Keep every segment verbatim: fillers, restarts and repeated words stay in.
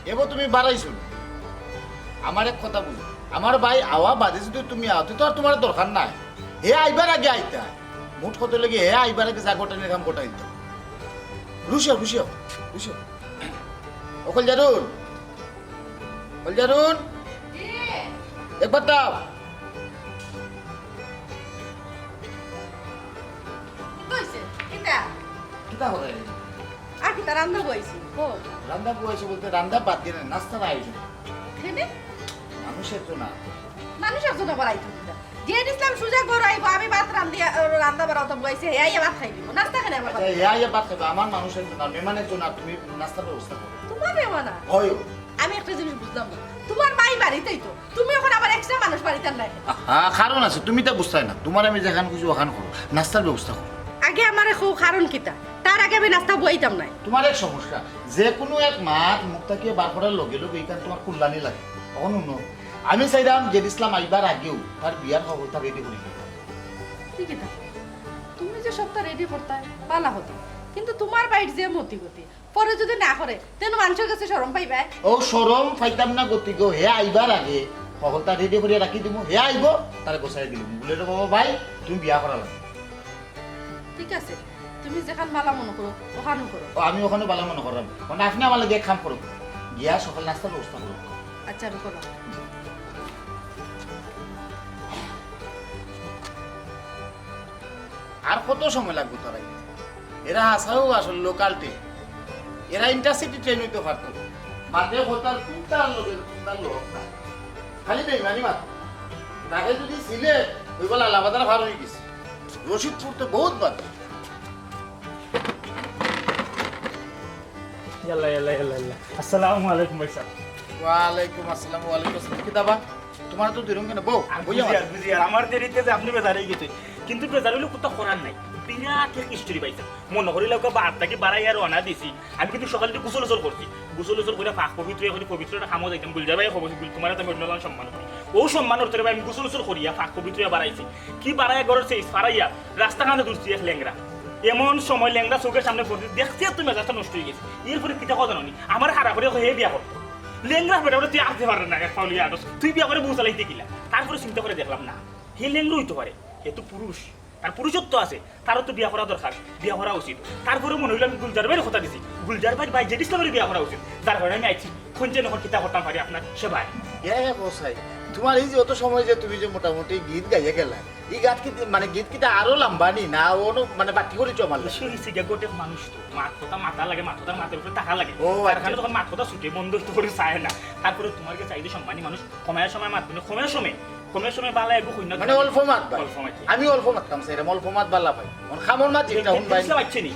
এবো তুমি বাড়াইছো না। আমার এক কথা বুঝো, আমার ভাই আওয়া বাদে যদি তুমি আও, তে তো আর তুমার দরকার নাই। হে আইবার আগে আইতা। মুট কথা লাগে, হে আইবার আগে যা ঘটানির কাম ঘটাই দিতাম। রুশিও, রুশিও, রুশিও। ও কলজারুন, কলজারুন, একবার দাও। কিতা অইছে? কিতা? কিতা কথা? আর কিতা রান্দা বইছি? ও। রান্দা বইছি বলতে রান্দা বাদ দিয়ে না, নাস্তার আয়োজন। কেনে? মানুষ একজন না। মানুষ একজন আবার আইতো কিতা? যে ইসলাম সুজা ঘর আইবো, আমি ভাত রান্দিয়া, আহ, রান্দা বাড়াতো বইছি, হে আইয়া ভাত খাই দিব। নাস্তা কেনে আবার আচ্ছা, বাদ? হে আইয়া ভাত খাইবো, আমার মানুষ একজন না, মেহমান একজন না, তুমি নাস্তার ব্যবস্থা করো। তুমার মেহমান আর? হয়। আমি একটা জিনিস বুঝলাম না, তুমার ভাই বাড়িতেই তো, তুমি অখন আবার extra মানুষ বাড়িত আনলায় কেনে? আহা, কারণ আছে, তুমি তা বুঝতায় না। তুমারে আমি যেখান খুশি ওখান করো, নাস্তার ব্যবস্থা করো। আগে আমারে কও কারণ কিতা, তার আগে আমি নাস্তা বইতাম নায়। তুমার এক সমস্যা, যে কুনু এক মাত মুখ থাকি বার করার লগে লগে ইখান তুমার কুল্লানি লাগে। অখন হুনো, আমি চাইরাম জেড ইসলাম আইবার আগেউ তার বিয়ার খবরটা ready করি দিতাম। ঠিক আছে, তুমি যে সবটা ready করতায়, বালা কথা, কিন্তু তুমার ভাইর যে মতি গতি, পরে যদি না করে, তেন মানুষর গেছে শরম পাইবায়। ও শরম পাইতাম না গতি গো, হে আইবার আগে হকলতা ready করিয়া রাখি দিমু, হে আইবো, তারে গোছাই দিমু। বুলে রে বাবা ভাই, তুমি বিয়া করা লাগবো। ঠিক আছে, তুমি যেখান বালা মনো করো, ওখানউ করো। ও, আমি ওখানউ বালা মনো কররাম। মানে আপনে আমার লগে এক কাম করো, গিয়া সকাল নাস্তার ব্যবস্থা করো। আচ্ছা, আমি করো। আর কত সময় লাগবো তারাই? এরা আসাও আসল local train। এরা intercity train অইতো পারতো না। মাঝে কোথার কোনটার লগে কোনটার লোক না। খালি বেইমানি মাত্র। তাকে যদি সিলেট, ওই বলে আলাবাদার ভার হয়ে গেছে। রশিদপুর তো বহুত বাদ। ইয়াল্লা, ইয়াল্লা, ইয়াল্লা, ইয়াল্লা। আসসালামু আলাইকুম ভাই সাহেব। ওয়ালাইকুম আসসালাম, ওয়ালাইকুম আসসালাম। কিতা বা? তুমার তো দুই রঙ কেনে? বউ, আর বইয়া বুঝি আর মারো। বুঝি আর, আমার দেরিতে যে আপনে বেজার অই গেছইন। কিন্তু বেজার অইলে কুন্তা করার নাই। বিরাট এক history পাইছইন। মনো করিলাউক্কা বাড়ি থাকি বারাইয়া রওনা দিছি। আমি কিন্তু সকালে একটু গোসল-উসল করছি। গোসল-উসল করিয়া পাক পবিত্র অইয়া করি পবিত্র একটা কামো যাইতাম। গুলজার ভাইয়ে কইবো, "গুল-, তুমারে তো আমি অন্য লাখান সম্মান করি।" অউ সম্মান অর্থে ভাই আমি গোসল-উসল করিয়া পাক পবিত্র অইয়া বারাইছি। কি বারাইয়া ঘরর শেষ ফারাইয়া রাস্তা কান্দে ধরছি এক লেংড়া। এমন সময় লেংড়া চউখর সামনে পড়ছে, দেখছি আর তো মেজাজটা নষ্ট অই গেছে। এরপরে কিতা কয় জানো নি? আমারে খাড়া করিয়া কয়, "হে বিয়া কর।" লেংড়া বেটা, তুই আটতে পাররে না, এক পাও লইয়া আটস। তুই বিয়া করি বউ চালাইতে কিলা? তারপরে চিন্তা করি দেখলাম, না, হে লেংড়া অইতো পারে, হে তো পুরুষ, তার পুরুষত্ব আছে, তারও তো বিয়া করা দরকার, বিয়া করা উচিত। তারপরে মনো অইলো আমি গুলজার ভাইরে কথা দিছি, গুলজার ভাইর ভাই জেড ইসলামরে বিয়া করা উচিত, যার কারণে আমি আইছি। কইন যেন অখন কিতা করতাম পারি আপনার সেবায়। এ, এ, কসাই, তুমার এই যে অত সময় যে তুমি যে মোটামুটি গীত গাইয়া গেলা, ই গাত কি, মানে, গীত কিতা আরো লাম্বা নি? না, অনো, মানে, বাট্টি করি চমাল লাগে? বিষয় অইছে গিয়া, গটেক মানুষ তো, মাত-কথা মাতা লাগে, মাত-কথার মাতের উপরে থাকা লাগে। ও, তার আচ্ছা। কারণে যখন মাত-কথা ছুটে, বন্ধ অইতো করি চায় না। তারপরে তুমার গেছে এই যে সম্মানী মানুষ, কমায় সময় মাত, মানে, কমায় সময়, কমায় সময় বালা এগু কইন না মানে, তুমি। অল্প মাত ভাই। অল্প মাত। আমি অল্প মাত কাম চাইরাম, অল্প মাত বালা ভাই। অন খামর মাত যেটা হুন ভাই। ইসলাম আইছে নি?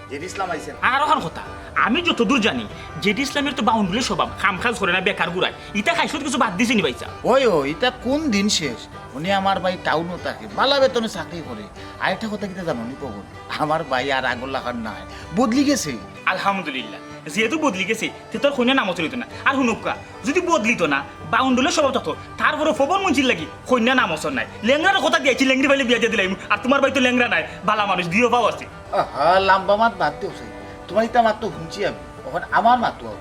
জেড ইসলাম আইছে না। আর অখান কথা, আমি যতদূর জানি, জেড ইসলামর তো বাউন্ডুলে স্বভাব, কাম-কাজ করে না, বেকার ঘুরায়। ইতা খাইছত কিছু বাদ দিছে নি ভাইসাব? ওই, ওই, ইতা কোন দিন শেষ? উনি আমার ভাই টাউনো থাকে, বালা বেতনে চাকরি করে। আরেকটা কথা কিতা জানো নি পবন? আমার ভাই আর আগর লাখান নাই, বদলি গেছে। আলহামদুলিল্লাহ, যেহেতু বদলি গেছে, তে তো আর কইন্যা নামসর অইতো না। আর হুনউক্কা, যুদি বদলিতো না, বাউন্ডুলে স্বভাব থাকতো, তারপরে পবন মুন্সির লাগি কইন্যা নামসর নাই। লেংড়ারে কথা দিয়াইছি, লেংড়ি পাইলে বিয়া দিয়া দিলাইমু। আর তুমার ভাই তো লেংড়া নায়, বালা মানুষ, দুইও পাও আছে। আহা, লাম্বা মাত বাদ দেও চাই। তুমার ইতা মাত তো হুনছি আমি। অখন আমার মাত তো আও।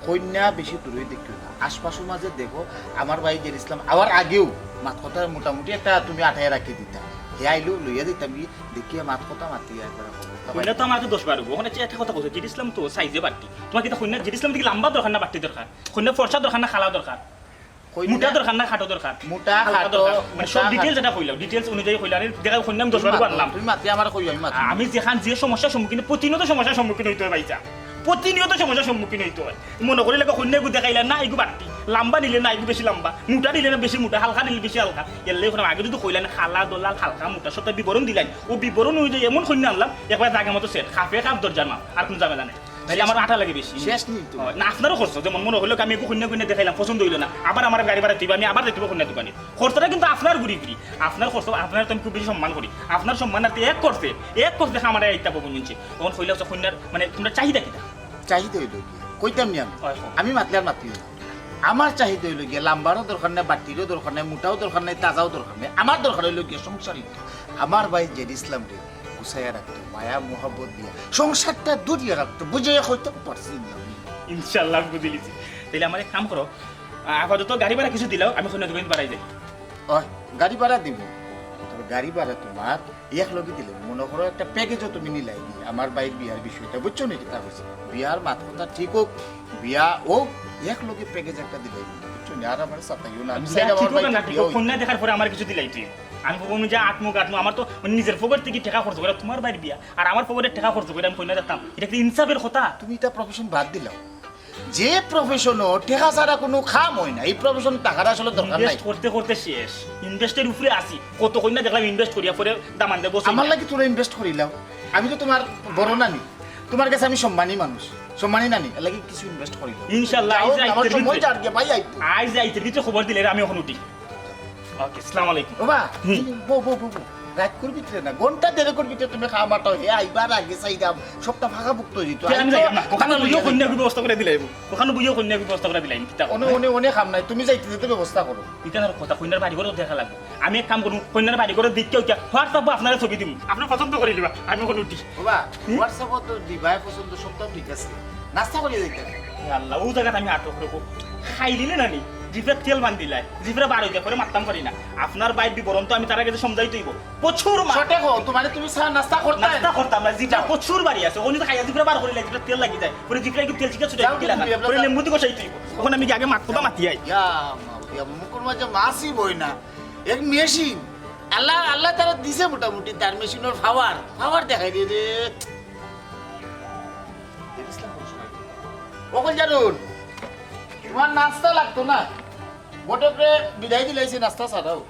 কইন্যা বেশি দূরই দেখিও না। আশপাশর মাঝে দেখো, আমার ভাই জেড ইসলাম আওয়ার আগেউ মাত-কথা মোটামুটি একটা তুমি আটাইয়া রাখি দিতা। হে আইলেউ লইয়া দিতাম কি, দেখিয়া মাত-কথা মাতিয়া একবার খবর। কইন্যা তো আমার তো দশ বারো গো। অখন একটা কথা কইছো, জেড ইসলাম তো সাইজে বাট্টি। তুমার কিতা কইন্যা জেড ইসলাম থাকি লাম্বা দরকার না বাট্টি দরকার? কইন্যা ফর্সা দরকার না কালা দরকার? কইন্যা মুটা দরকার না খাটো দরকার? মুটা, হালকা খাটো, দরকার। মানে, মুটা, সব details খাটো। এটা কইলাও, details অনুযায়ী কইলাও। আমি দেখা কইন্যা আমি দশ তুমি বারো মাতো, আনলাম। তুমি মাতি আমারে কইও, আমি মাতি। আমি যেখান যে সমস্যার সম্মুখীন, প্রতিনিয়ত সমস্যার সম্মুখীন অইতে অয় ভাইসাব। প্রতিনিয়ত সমস্যার সম্মুখীন অইতে অয়। মনো করিলাউক্কা কইন্যা এগু দেখাইলা না, এগু বাট্টি। লাম্বা নিলে না, এগু বেশি লাম্বা। মুটা নিলে না, বেশি মুটা। হালকা নিলে বেশি হালকা। এর লাগি অখন আগে যুদি কইলাইন কালা, দলাল, হালকা, মুটা, সবটা বিবরণ দিলাইন। অউ বিবরণ অনুযায়ী এমন কইন্যা আনলাম, একবার জাগা মতো set। কাপে কাপ, দরজায় মাপ। আর কুনু ঝামেলা নাই। তাইলে আমার আটা লাগে বেশি। শেষ নি তো। অয়, না, আপনারও খরচ। যেমন মনো করিলাউক্কা আমি এগু কইন্যা কইন্যা দেখাইলাম, পছন্দ অইলো না, আবার আমারে গাড়ি ভাড়া দিবা, আমি আবার যাইতে অইবো কইন্যা দোকানে। খরচটা কিন্তু আপনার ঘুরি ফিরি, আপনার খরচ, আপনারে তো আমি খুব বেশি সম্মান করি। আপনার সম্মানার্থে এক খরচে, এক খরচে আমারে আইতা পবন মুন্সি। অখন কইলাউক্কা কইন্যার, মানে, তুমরার চাহিদা কিতা? চাহিদা অইলো কি? কইতাম নি আমি? অয়, কও। আমি মাতলে আর মাতি অইলো। আমার চাহিদা অইলো গিয়া লাম্বারও দরকার নাই, বাট্টিরও দরকার নাই, মুটাও দরকার নাই, তাজাও দরকার নাই। আমার দরকার অইলো গিয়া সংসারী। আমার ভাই জেড ইসলামরে গুছাইয়া রাখতো, মায়া মহব্বত দিয়া সংসারটা ধরিয়া রাখতো, বুঝাইয়া কইতাম পারছি না আমি। ইনশাআল্লাহ, আমি বুঝিলিছি। তাইলে আমার এক কাম করো, আ-, আপাতত গাড়ি ভাড়া কিছু দিলাও, আমি কইন্যা দুকাইন বাড়াই যাই। ওই, গাড়ি ভাড়া দিমু। তবে গাড়ি ভাড়া তুমার এক লগে দিলে, মনো করো একটা প্যাকেজও তুমি নিলাইনি আমার ভাইর বিয়ার বিষয়টা, বুঝছো নি কিতা কইছি? বিয়ার মাত কথা ঠিক অউক, বিয়া অউক, এক লগে প্যাকেজ একটা দিলাইনি, বুঝছো নি? আর আমারে সাতাইও না, আমি বিয়া চাইলাম ঠিক আমার অউক আর ভাইর না ঠিক বিয়া অউক, অউক। কইন্যা দেখার পরে আমার কিছু দিলাই তুই। আমি কইমু যে আতমু গাতমু, আমার তো নিজের পকেট থাকি টেকা খরচ করি তুমার ভাইর বিয়া, আর আমার পকেটর টেকা খরচ করি আমি কইন্যা দেখতাম, ইটা কিতা ইনসাফর কথা? তুমি ইতা profession বাদ দিলাও। যে profession-ও টেকা ছাড়া কুনু কাম অয় না, ই profession-ও টেকার আসলে দরকার নাই। Invest করতে করতে শেষ, invest-এর উপরে আছি। কত কইন্যা দেখলাম invest করিয়া পরে দামান দেবো। আমার লাগি তোরা invest করিলাও, আমি তো তুমার বড় নানি, তুমার গেছে আমি সম্মানী মানুষ, সম্মানী নানি, এর লাগি কিছু invest করিলাও। ইনশাআল্লাহ, যাও, আইজ আমার রাইতের সময় ভিতরে, যার গিয়া ভাই, আইজ। আইজ রাইতের ভিতরে খবর দিলে আমি অখন উঠি। ওকে, আসসালামু আলাইকুম। বাবা, হুম। বউ, বউ, বউ, বউ। রাইতকুর ভিতরে না, ঘন্টা দেড়েকর ভিতরে তুমি খাওয়া মাটাও, হে আইবার আগে চাইরাম, সবটা ফাঁকা ফুক্ত অই যিত। তে আমি যাইরাম না, অখানো বইয়া কইন্যা ব্যবস্থা করি দিলাইমু। অখানো বইয়া কইন্যা ব্যবস্থা করি দিলাইমু। কিতা অনে, অনে, অনে কাম নাই, তুমি যাইতে যাইতে ব্যবস্থা করো। ইটা আর কথা, কইন্যার বাড়ি ঘরও দেখা লাগবো। আমি এক কাম করমু, কইন্যার বাড়ি ঘরও দেখিয়া উঠিয়া WhatsApp-ও আপনারে ছবি দিমু। আপনে পছন্দ করিলিবা, আমি অখন উঠি। বাবা, হুম? WhatsApp-ও তো দিবায় পছন্দ, সবটা ঠিক আছে। নাস্তা করিয়া যাইতাম। এ আল্লাহ, অউ জাগাত আমি আটক রইমু। খাইলিলে না নি, জিফরা তেল বান্ধিলাই, জিফরা বার অইতে পরে মাততাম পারি না। আপনার ভাইর বিবরণ তো আমি তার আগে যে সমঝাইতে অইবো। প্রচুর মা- ছোটে কও, তুমারে তুমি চা নাস্তা করতায়? নাস্তা করতাম না, জিফরা যাও। প্রচুর বাড়ি আছে। অখন যদি খাইয়া জিফরা বার করিলাই, জিফরা তেল লাগি যায়। পরে জিফরা একটু তেল ছিটা ছুটা যাও, একটু গিলা তুমি না। এবার পরে যাও। লেম্বু দি কষাইতে অইবো। অখন আমি আগে মাত-, কথা মাতিয়াই। ইয়া, মা-, ইয়া, মুখর মাঝে মাছি বই না। এক মেশিন। আল্লাহ, আল্লাহ তারা দিছে মোটামুটি তার মেশিনর পাওয়ার। পাওয়ার দেখাই দে রে। অখন জানুন, তুমার নাস্তা লাগতো না। বটকরে বিদায় দিলাইছি, নাস্তা ছাড়াও।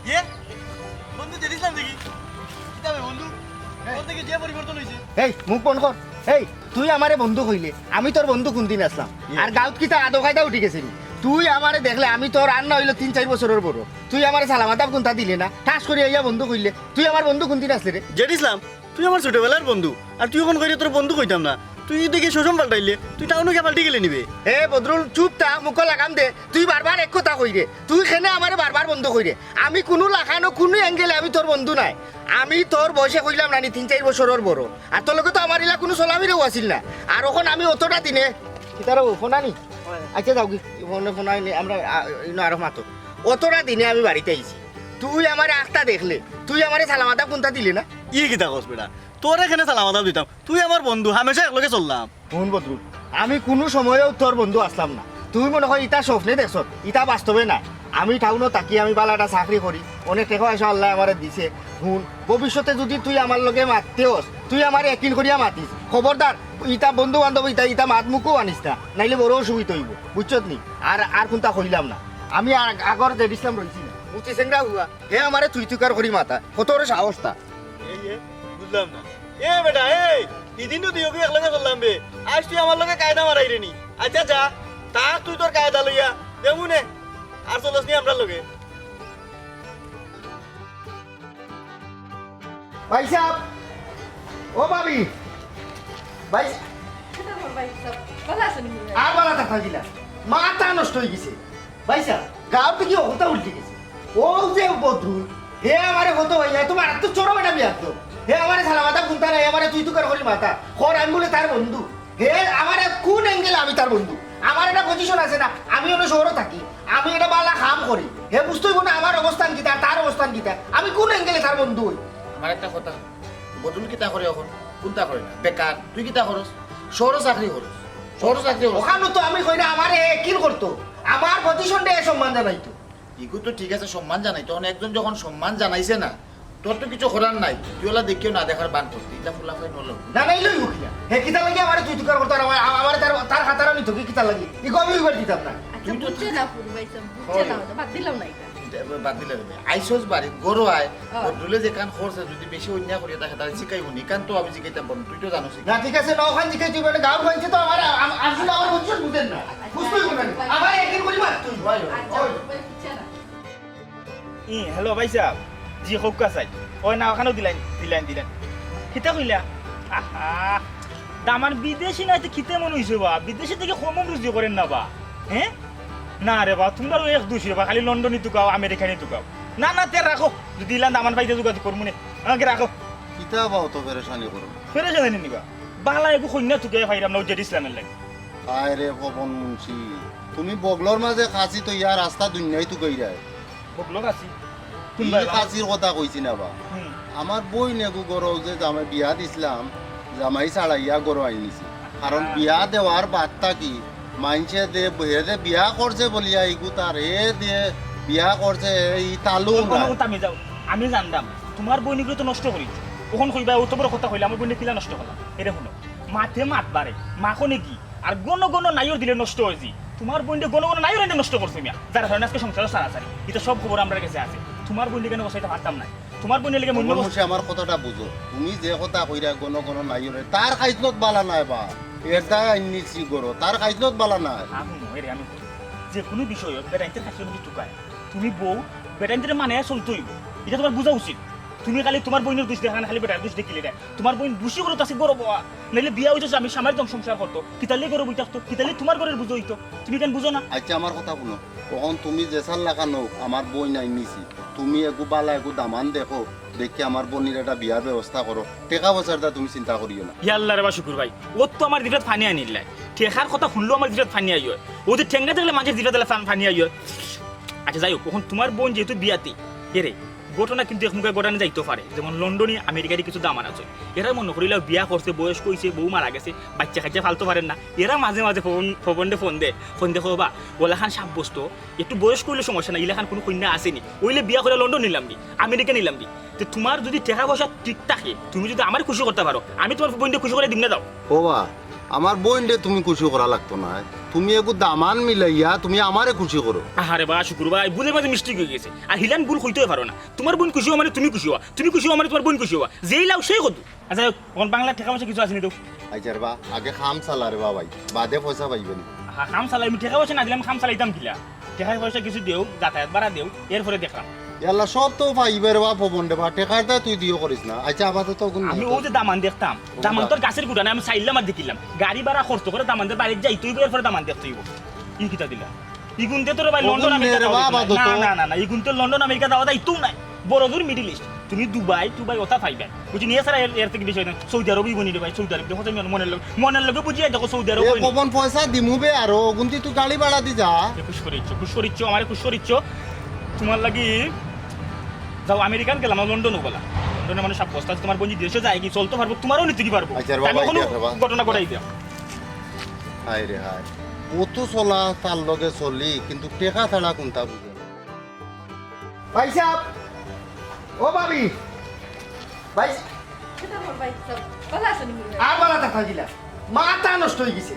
ইয়ে, বন্ধু, জেড ইসলাম দেখি। কিতা বে বন্ধু? এই। তোর দেখি যে পরিবর্তন অইছে। এই, মুখ বন্ধ কর। এই, তুই আমারে বন্ধু কইলে, আমি তোর বন্ধু কুনদিন আছলাম? ইয়ে। আর গাউত কিতা আদব কায়দা উঠি গেছে নি? তুই আমারে দেখলে, আমি তোর আর না অইলো তিন চাইর বছরর বড়। তুই আমারে সালাম আদাব কুনতা দিলে না, ঠাস করি আইয়া বন্ধু কইলে। তুই আমার বন্ধু কুনদিন আছলে রে? জেড ইসলাম, তুই আমার ছোটবেলার বন্ধু, আর তুই অখন কইরে তোর বন্ধু কইতাম না। তুই দেখি সসম পাল্টাইলে, তুই টাউনো গিয়া পাল্টি গেলে নি বে। এ বদরুল, চুপ থাক, মুখো লাগাম দে। তুই বারবার এক কথা কইরে, তুই কেনে আমারে বারবার বন্ধু কইরে? আমি কুনু লাখানো কুনু angle-এ আমি তোর বন্ধু নায়। আমি তোর বয়সে কইলাম না নি, তিন চাইর বছরর বড়। আর তোর লগে তো আমার ইলা কুনু চলাফিরাও আছিল না। আর অখন আমি অতটা দিনে, কিতারে ও, ফোন আনি? আচ্ছা, যাও গি, ফোনে ফোন আনি, আমরা, আ, ইনো আরো মাতো। অতটা দিনে আমি বাড়িত আইছি। তুই আমারে আখতা দেখলে, তুই আমারে সালাম আদাব কুনতা দিলে না? ই কিতা কস বেটা? তোরে কেনে সালাম আদাব দিতাম? তুই আমার বন্ধু, হামেশা একলগে চললাম। হুন বদরুল, আমি কুনু সময়ও তোর বন্ধু আছলাম না। তুই মনে কয় ইতা স্বপ্নে দেখছস, ইতা বাস্তবে নায়। আমি টাউনো থাকি, আমি ভালা একটা চাকরি করি, অনেক টেকা পয়সা আল্লায় আমারে দিছে। হুন, ভবিষ্যতে যুদি তুই আমার লগে মাততে অস, তুই আমারে একিন করিয়া মাতিস। খবরদার, ইতা বন্ধু বান্ধব, ইতা, ইতা মাত মুখো আনিস না, নাইলে বড় অসুবিধা অইবো, বুঝছত নি? আর, আর কুনতা কইলাম না। আমি আগ-, আগর জেড ইসলাম রইছি না, মুচি সেংরা হুয়া, হে আমারে তুই তুকার করি মাতা, কত বড় সাহস তা। এই, এ, বুঝলাম না। এ বেটা, এই, ইদিনও দুইওগু একলগে চললাম বে। আইজ তুই আমার লগে কায়দা মারাইরে নি। আচ্ছা যা, থাক তুই তোর কায়দা লইয়া। দেখমু নে, আর চলস নি আমরার লগে। ভাইসাব, ও ভাবি, ভাই, কিতা খবর ভাইসাব? ভালা আছইন নি ভাই? আর ভালা থাকতা কিলা? মাথা নষ্ট অই গেছে। ভাইসাব, গাউত দেখি অবস্থা উল্টি গেছে। অউ যে বদরুল, হে আমারে কত ভাইয়া, তুমার তো চরম একটা বেয়াদব। হে আমারে সালাম আদাব কুনতা নাই, আমারে তুই তুকার করি মাতা। কর আমি বুলে তার বন্ধু। হে আমারে কুন angle-এ আমি তার বন্ধু? আমার একটা position আছে না, আমি অনো শহরো থাকি, আমি একটা ভালা কাম করি। হে বুঝতো অইবো না আমার অবস্থান কিতা, তার অবস্থান কিতা। আমি কুন angle-এ তার বন্ধু অই? আমার একটা কথা, বদরুল কিতা করে অখন? কুনতা করে না? বেকার। তুই কিতা করস? শহরো চাকরি করস। শহরো চাকরি করস। অখানো তো আমি কই না, আমারে হে কিল করতো। আমার position-রে হে সম্মান জানাইতো। ইগু তো ঠিক আছে, সম্মান জানাইতো। অখন একজন যখন সম্মান জানাইছে না, তোর তো কিছু করার নাই। তুই অলা দেখিও না দেখার বান করতে। ইতা ফুলা ফাই নলো। না, না, ইলো ইগু কিলা? হে কিতা লাগি আমারে তুই তুকার করতো আর আমার, আমারে তার, তার খাতার আমি তোকে কিতা লাগি? ইগু আমি অইবার দিতাম না। আচ্ছা, তুই তো বুঝছে না, ফুল ভাই সাহেব, বুঝছে না, বাদ দিলাম না ইটা। বাদ দিলে তুমি। আইসস বাড়ি, গরো আয়। হ্যাঁ। বদরুলে যেখান করছে, যদি বেশি অন্যায় করিয়া থাকে, তারে জিকাইবো নি। কান তো আমি জিকাইতাম পারবো, তুই তো জানোস। না, ঠিক আছে, না, ওখান জিকাই তুই মানে গাঁর হইছে তো আমার, আম-, আম-, আসলে আমার বুঝছেন, বুঝেন না। বুঝতেই বুঝেন। আমার একদিন করি মার তুই, ভাই, আচ্ছা, ওই। ভাই, কিচ্ছা না। ই, হ্যালো ভাই সাহেব। জি, কউক্কা চাই। ওই না, ওখানেও দিলাইন, দিলাইন, দিলাইন। কিতা কইলা? আহা, দামান বিদেশি না, এতে কিতে মনে হইছে বা? বিদেশি থেকে কম রুজি করেন না বা? হ্যাঁ? না রে বা, তোমরারও এক দুষ রে বা, খালি লন্ডনি তুকাও, আমেরিকানি তুকাও। না, না, তে রাখো, যদি ইলান দামান পাইতে যোগাযোগ করমু নে। আমাকে রাখো। কিতা বা অত পেরেশানি করো? পেরেশানি নিবা? বালা এগু কইন্যা তুকে পাইরাম না, ও জেড ইসলামের লাগি। হায় রে পবন মুন্সি, তুমি বগলর মাঝে কাছি তো ইয়া রাস্তা দুনিয়াই তুকাইরায়। বগলো কাছি? কোন ই বায় বা? কাছির কথা কইছি না বা। হুম। আমার বইন এগু গরো যে জামাই বিয়া দিছিলাম, জামাই ছাড়াইয়া গরো আইনিছি। কারণ আহ। বিয়া দেওয়ার বাদ থাকি মাইনষে দে, হে দে বিয়া করছে বলিয়া ইগু তার, হে দে বিয়া করছে, ই তালু ও, ও, নাই। ও, থামি যাও। আমি জানতাম, তোমার বইন ইগুলো তো নষ্ট করিছ। অখন কইবা, অত বড় কথা কইলা, আমার বইনে কিলা নষ্ট করলাম? এরে হুনো, মাতে মাত বাড়ে, মাখনে ঘি, আর ঘন ঘন নাইর দিলে নষ্ট অয় জি। তোমার বইনরে ঘন ঘন নাইর এনে নষ্ট করছো মিয়া, যার কারণে আজকে সংসারও সারাসারি। ইতা সব খবর আমরার গেছে আছে। তোমার বইনরে কেনে বসাইতে পারতাম না। তোমার বইনর লাগি মূল্য বস- মুন্সি, আমার কথাটা বুঝো। তুমি যে কথা কইরা ঘন ঘন নাইরে, তার খাইছলত বালা নাই বা। এর দায় আইনিছি গরো, তার খাইছলত বালা নাই। আ, হুনো, এরে আমি কই। যে কোনো বিষয় হোক, বেটাইন্তে খাইছলত কিন্তু তুকায়। তুমি বউ, বেটাইন্তরে মানাইয়া চলতে অইবো। ইটা তোমার বুঝা উচিত। তুমি খালি তোমার বইনর দুষ দেখা না, খালি বেটার দুষ দেখিলে না। তোমার বইন দুষি করো, তাছে গরো বওয়া। নাইলে বিয়া অইতো আমি সামার দম সংসার করতো। কিতালে গরো বই থাকতো, কিতালে তোমার ঘরের বুঝো অইতো। তুমি কেন বুঝো না? আচ্ছা, আমার কথা হুনো। অখন তুমি যেসার লাখান অউক, আমার বইন আইনিছি। তুমি এগু বালা এগু দামান দেখো, দেখি আমার বইনর একটা বিয়ার ব্যবস্থা করো। টেকা পয়সার দা তুমি চিন্তা করিও না। ইয়া আল্লাহ রে বা শুকুর ভাই, ও তো আমার জিভত পানি আনিলাই। টেকার কথা হুনলো আমার জিভত পানি আইয়। ও যে ঠেঙ্গা দেখলে মানষর জিভত দিলে পান-, পানি আইয়। আচ্ছা, যাই হোক, অখন তোমার বইন যেহেতু বিয়াতি, এরে, ঘটনা কিন্তু এক মুখে ঘটানি যাইতো পারে। যেমন লন্ডনি, আমেরিকারি কিছু দামান আছে। এরা মনো করিলাও বিয়া করছে, বয়স্ক অইছে, বউ মারা গেছে, বাইচ্চা কাইচ্চা ফালতো পারের না। এরা মাঝে মাঝে ফোন, ফোনরে ফোন দে, ফোন দেখো বা, ওলাখান সাব্যস্ত, একটু বয়স্ক অইলে সমস্যা নাই, ইলাখান কোনো কইন্যা আছেনি, অইলে বিয়া করিয়া লন্ডন নিলাম দি, আমেরিকা নিলাম দি। তে তোমার যদি টেকা পয়সা ঠিক থাকে, তুমি যদি আমারে খুশি করতা পারো, আমি তোমার বইনরে খুশি করি দিমু না, দাও। ও বা, আমার বইনরে তুমি খুশি করা লাগতো না, তুমি এগু দামান মিলাইয়া তুমি আমারে খুশি করো। আরে বা শুকুর ভাই, বুঝে মাঝে মিস্টেক অইগেছে, আর হিলান ভুল কইতেও পারো না। তোমার বইন খুশি অওয়া মানে তুমি খুশি অওয়া, তুমি খুশি অওয়া মানে তোমার বইন খুশি অওয়া, যেই লাও সেই কত। আচ্ছা, অখন বাংলা টেকা পয়সা কিছু আছেনি তো? আচ্ছা রে বা, আগে কাম চালা রে বা ভাই, বাদে পয়সা পাইবে নি। হ্যাঁ, কাম চালাই, আমি টেকা পয়সা না দিলে আমি কাম চালাইতাম কিলা? টেকা পয়সা কিছু দেও, যাতায়াত ভাড়া দেও, এরপরে দেখলাম। ইয়াল্লা, সব তো পাইবে রে বা পবন রে বা, টেকার দায় তুই দিও করিস না। আচ্ছা, আপাতত অগুন আমি নাই। অউ যে দামান দেখতাম, দামান তো আর গাছের গুড়া না, আমি চাইলাম আর দেখিলাম। গাড়ি ভাড়া খরচ করি দামানর বাড়িত যাইতে অইবো, এরপরে দামান দেখতে অইবো। ই কিতা দিলা? ইগুনতে তোর ভাই লন্ডন আমেরিকা রে বা, যাওয়া বা, দিবি না। না, না, না, না, ইগুনতে লন্ডন আমেরিকা যাওয়া যাইতো নায়। বড় দূর মিডল ইস্ট। তুমি দুবাই, দুবাই ওটা পাইবা। বুঝি নিয়ে সারা এর, এর থেকে বেশি অয় না। সৌদি আরব অইবো নি রে ভাই, সৌদি আরব। দেখো তুমি মনের লগে, মনের লগে বুঝিয়া দেখো সৌদি আরব এ অইবো নি। পবন, পয়সা দিমু বে আরো, অগুনতে তুই গাড়ি ভাড়া দি যা। এ খুশ করিচ্ছ, খুশ করিচ্ছ, আমারে খুশ করিচ্ছ। তোমার লাগি যাও আমেরিকান গেলাম, লন্ডন অইবো না। লন্ডনে মানুষ সব বস্তা আছে, তোমার বইন যদি দেশে যায় কি চলতে পারবো, তোমারও নিতে কি পারবো। আচ্ছা রে বাবা, আমি কোনো আচ্ছা রে বাবা। ঘটনা ঘটাই দিও। হায় রে হায়, অত চলা তার লগে চলি, কিন্তু টেকা ছাড়া কুনতা বুঝে না। ভাই সাহেব, ও ভাবি, ভাই, কিতা খবর ভাই সাহেব? ভালা আছইন নি ভাই? আর ভালা থাকতা কিলা? মাথা নষ্ট অইগেছে।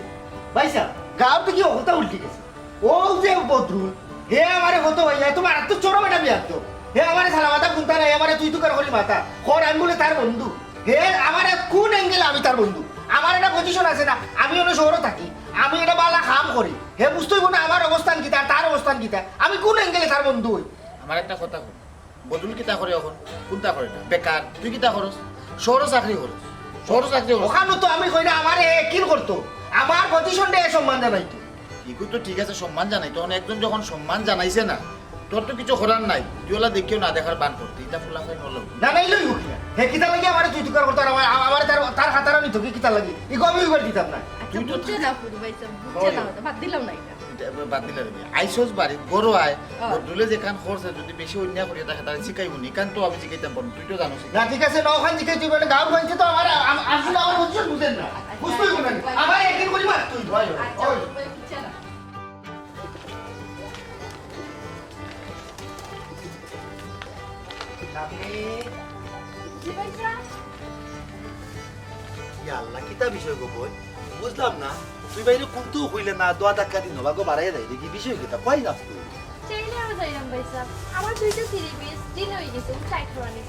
ভাই সাহেব, গাঁও থাকি অকলতা উল্টি গেছে। অউ যে বদরুল, হে আমারে কত ভাই, এ তো মারাত্মক চরম একটা বেয়াদব। হে আমারে সালামাতা কুনতা নাই, আমারে তুই তুকার করি মাতা। কর আমি বুলে তার বন্ধু। হে আমারে কুন angle-এ আমি তার বন্ধু? আমার একটা position আছে না, আমি অনো শহরো থাকি, আমি একটা ভালা কাম করি। হে বুঝতে অইবো না আমার অবস্থান কিতা, তার অবস্থান কিতা। আমি কুন angle-এ তার বন্ধু অই? আমার একটা কথা কও, বদরুল কিতা করে অখন? কুনতা করে না? বেকার। তুই কিতা করস? শহরো চাকরি করস। শহরো চাকরি করস। অখানো তো আমি কই না, আমারে হে কিল করতো। আমার position-রে হে সম্মান জানাইতো। ইগু তো ঠিক আছে, সম্মান জানাইতো। অখন একজন যখন সম্মান জানাইছে না, তোর তো কিছু করার নাই। তুই অলা দেখিও না দেখার ভান করতে। ইতা ফুলা খাই নলম। না, না, ইলই অইবো কিনা? হে কিতা লাগি আমারে তুই তুকার করতো আর আমার, আমারে তার, তার খাতারও নিতো কি কিতা লাগি? ইগু আমি অইবার দিতাম না। আচ্ছা, তুই তো বুঝছে না, ফুরু ভাই সাহেব, বুঝছে না, বাদ দিলাম না ইটা। ইটা বাদ দিলে অইবো। আইসস বাড়ি, গরো আয়, ও। বদরুলে যেখান করছে, যদি বেশি অন্যায় করিয়া থাকে, তারে জিকাইবো নি। কান তো আমি জিকাইতাম পারমু, তুই তো জানোস। না, ঠিক আছে, না, অখান জিকাই তুই মানে গাঁও ভাইছে তো আমার, আম-, আসলে আমার position বুঝেন না। বুঝতে অইবো না। আমার একদিন করি মার তুই, ভাই, আচ্ছা, ভাই। ওই বুঝছে না। জি ভাই সাহেব। ইয়া আল্লাহ, কিতা বিষয় গো বইন? বুঝলাম না। তুই বাইরে কুনতু কইলে না, দোয়া ধাক্কা দিন হবা গো, বাড়াইয়া দেয় দেখি, বিষয় কিতা? কই যাস তুই? টেইলারো যাইরাম ভাইসাব, আমার দুইটা থ্রি পিস ঢিলা অই গেছে, টাইট করানিত।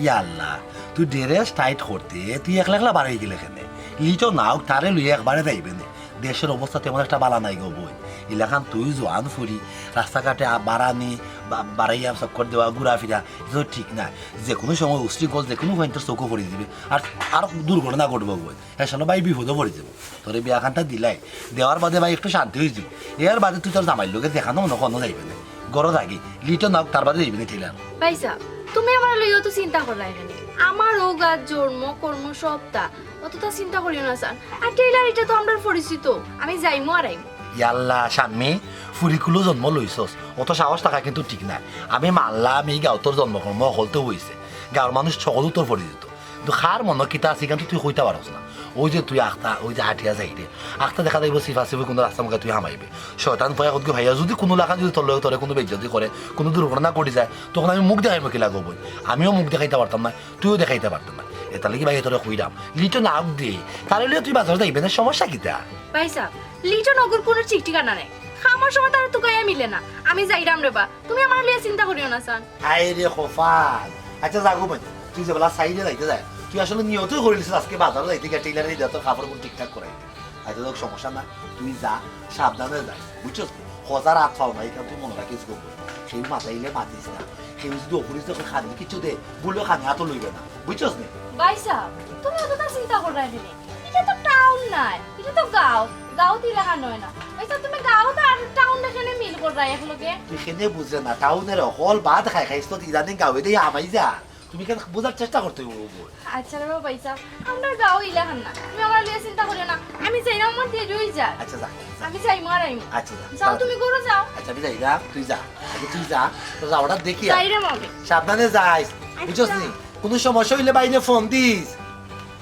ইয়াল্লা, তুই ড্রেস টাইট করতে তুই একলা একলা বারই গেলে কেনে? লিটন আউক, তারে লইয়া একবারে যাইবে নে। দেশর অবস্থা তেমন একটা বালা নাই গো বইন। ইলাখান তুই জোয়ান ফুরি, রাস্তাঘাটে আ-, বারানি, বা-, বারাইয়া চক্কর দেওয়া, ঘুরাফিরা, ইতা তো ঠিক না। যেকুনু সময় উশৃঙ্খল, যেকুনু পয়েন্টর চউখো পড়ি দিবে, আর, আর দুর্ঘটনা ঘটবো বইন। হেষানো ভাই বিপদো পড়ি যাইবো। তোরে বিয়াখানটা দিলাই, দেওয়ার বাদে ভাই একটু শান্তি অই যাইবো। এর বাদে তুই তোর জামাইর লগে যেখানো মনো কোনো যাইবে না। ঘরো থাকি, লিটন আউক, তার বাদে যাইবে না টেইলার। ভাইসাব, তুমি আমারে লইয়া অত চিন্তা কররায় কেনে? আমার অউ গাত জন্ম, কর্ম সবতা, অততা চিন্তা করিও না ছান। আর টেইলার ইটা তো আমরার পরিচিত, আমি যাইমু আর আইমু। ইয়াল্লা, শাম্মী, ফুরিকুলো জন্ম লইছস, অত সাহস থাকা কিন্তু ঠিক নায়। আমি মানলাম, ই গাঁওত তোর জন্মকর্ম হকলতেউ অইছে, গাঁওর মানুষ হকলউ তোর পরিচিত। কিন্তু কার মনো কিতা আছে, ইখান তো তুই কইতা পারস না। অউ যে তুই আখতা, অউ যে হাটিয়া যাইরে, আখতা দেখা যাইবো চিফাচিফি কুনু রাস্তার মুখে তুই হামাইবে। শয়তান পুয়ায় কতগু ভাইয়া যুদি কুনু লাখান যুদি তোর লগে তোরে কুনু বেইজ্জতি করে, কুনু দুর্ঘটনা ঘটি যায়, তখন আমি মুখ দেখাইমু কিলা গো বইন? আমিও মুখ দেখাইতা পারতাম না, তুইও দেখাইতা পারতাম না। এটার লাগি ভাই তোরে কইরাম, লিটন আউক দে, তারে লইয়া তুই বাজারো যাইবে না, সমস্যা কিতা? ভাইসাব, লিটন অগুর কুনু ঠিক ঠিকানা নাই। কামর সময় তারে তুকাইয়া মিলে না। আমি যাইরাম রেবা, তুমি আমারে লইয়া চিন্তা করিও না ছান। হায়রে কপাল। আচ্ছা, যা গো বইন, তুই যেবলা সাইডে যাইতে যায়, তুই আসলে নিয়তই করিলিছস আজকে বাজারো যাইতে গিয়া টেইলারে দিয়া তোর কাপড় কুন ঠিকঠাক করাইতে। আচ্ছা, দেখ, সমস্যা না, তুই যা, সাবধানে যাইস, বুঝছস নি? খোজার আত পাও না, ইখান তুই মনো রাখিস গো বইন। কেউ মাতাইলে মাতিস না, কেউ যুদি অফুরিস দেখে কানে কিচ্ছু দে, ভুলেও কানে আতো লইবে না, বুঝছস নি? ভাইসাব, তুমি অততা চিন্তা কররায় কেনে? ইটা তো টাউন নায়, ইটা তো গাঁও, গাঁওত ইলাখান অয় না। ভাইসাব, তুমি গাঁওত আর টাউনরে কেনে মিল কররায় একলগে? তুই কেনে বুঝরে না, টাউনর হকল ভাত খাই খাইস তো ইদানিং গাঁওয়ে দিয়া হামাই যা। তুমি কেনে বুঝার চেষ্টা করতে অইবো? আচ্ছা রেবা ভাইসাব, আমরার গাঁও ইলাখান না, তুমি আমারে লইয়া চিন্তা করিও না, আমি যাইরাম, আমার দেরি অই যায়। আচ্ছা, যা। আমি যাইমু আর আইমু। আচ্ছা, যা। যাও, তুমি ঘরো যাও। আচ্ছা, আমি যাইরাম, তুই যা। আগে তুই যা, তোর যাওয়াটা দেখি আয়। যাইরাম আমি। সাবধানে যাইস, আচ্ছা। বুঝছস নি? কুনু সমস্যা অইলে বাইরে ফোন দিস।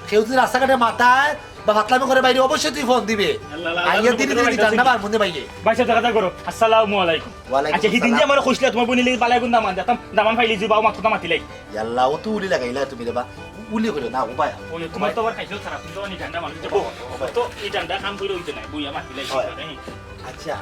কেউ যুদি রাস্তাঘাটে মাতায় বা ফাতলামি করে বাইরে, অবশ্যই তুই ফোন দিবে। আল্লাহ, আল্লাহ, আইয়া আল্লাহ, ধীরে ধীরে আল্লাহ, ঠান্ডা মার মনে বাইরে। ভাইসাব, দেখা করো। আসসালামু আলাইকুম। ওয়ালাইকুম আচ্ছা, হিদিন যে আসসালাম। আমারে কইছিলা তুমার বইনর লাগি বালা এগুন দামান দিতাম, দামান পাইলিছি, বাউ মাততা মাতিলাই। ইয়াল্লা, অত উলি লাগাইলা তুমি রেবা। উলি কইরো না, ও ভাই। ওই, তুমার তো আবার খাইছো খারাপ, তুমি তো অনেক ঠান্ডা মানুষ। ও, ও ভাই। তো এই ঠান্ডা কাম কইরা অইতো না, বইয়া মাতিলাই। হয়। আচ্ছা,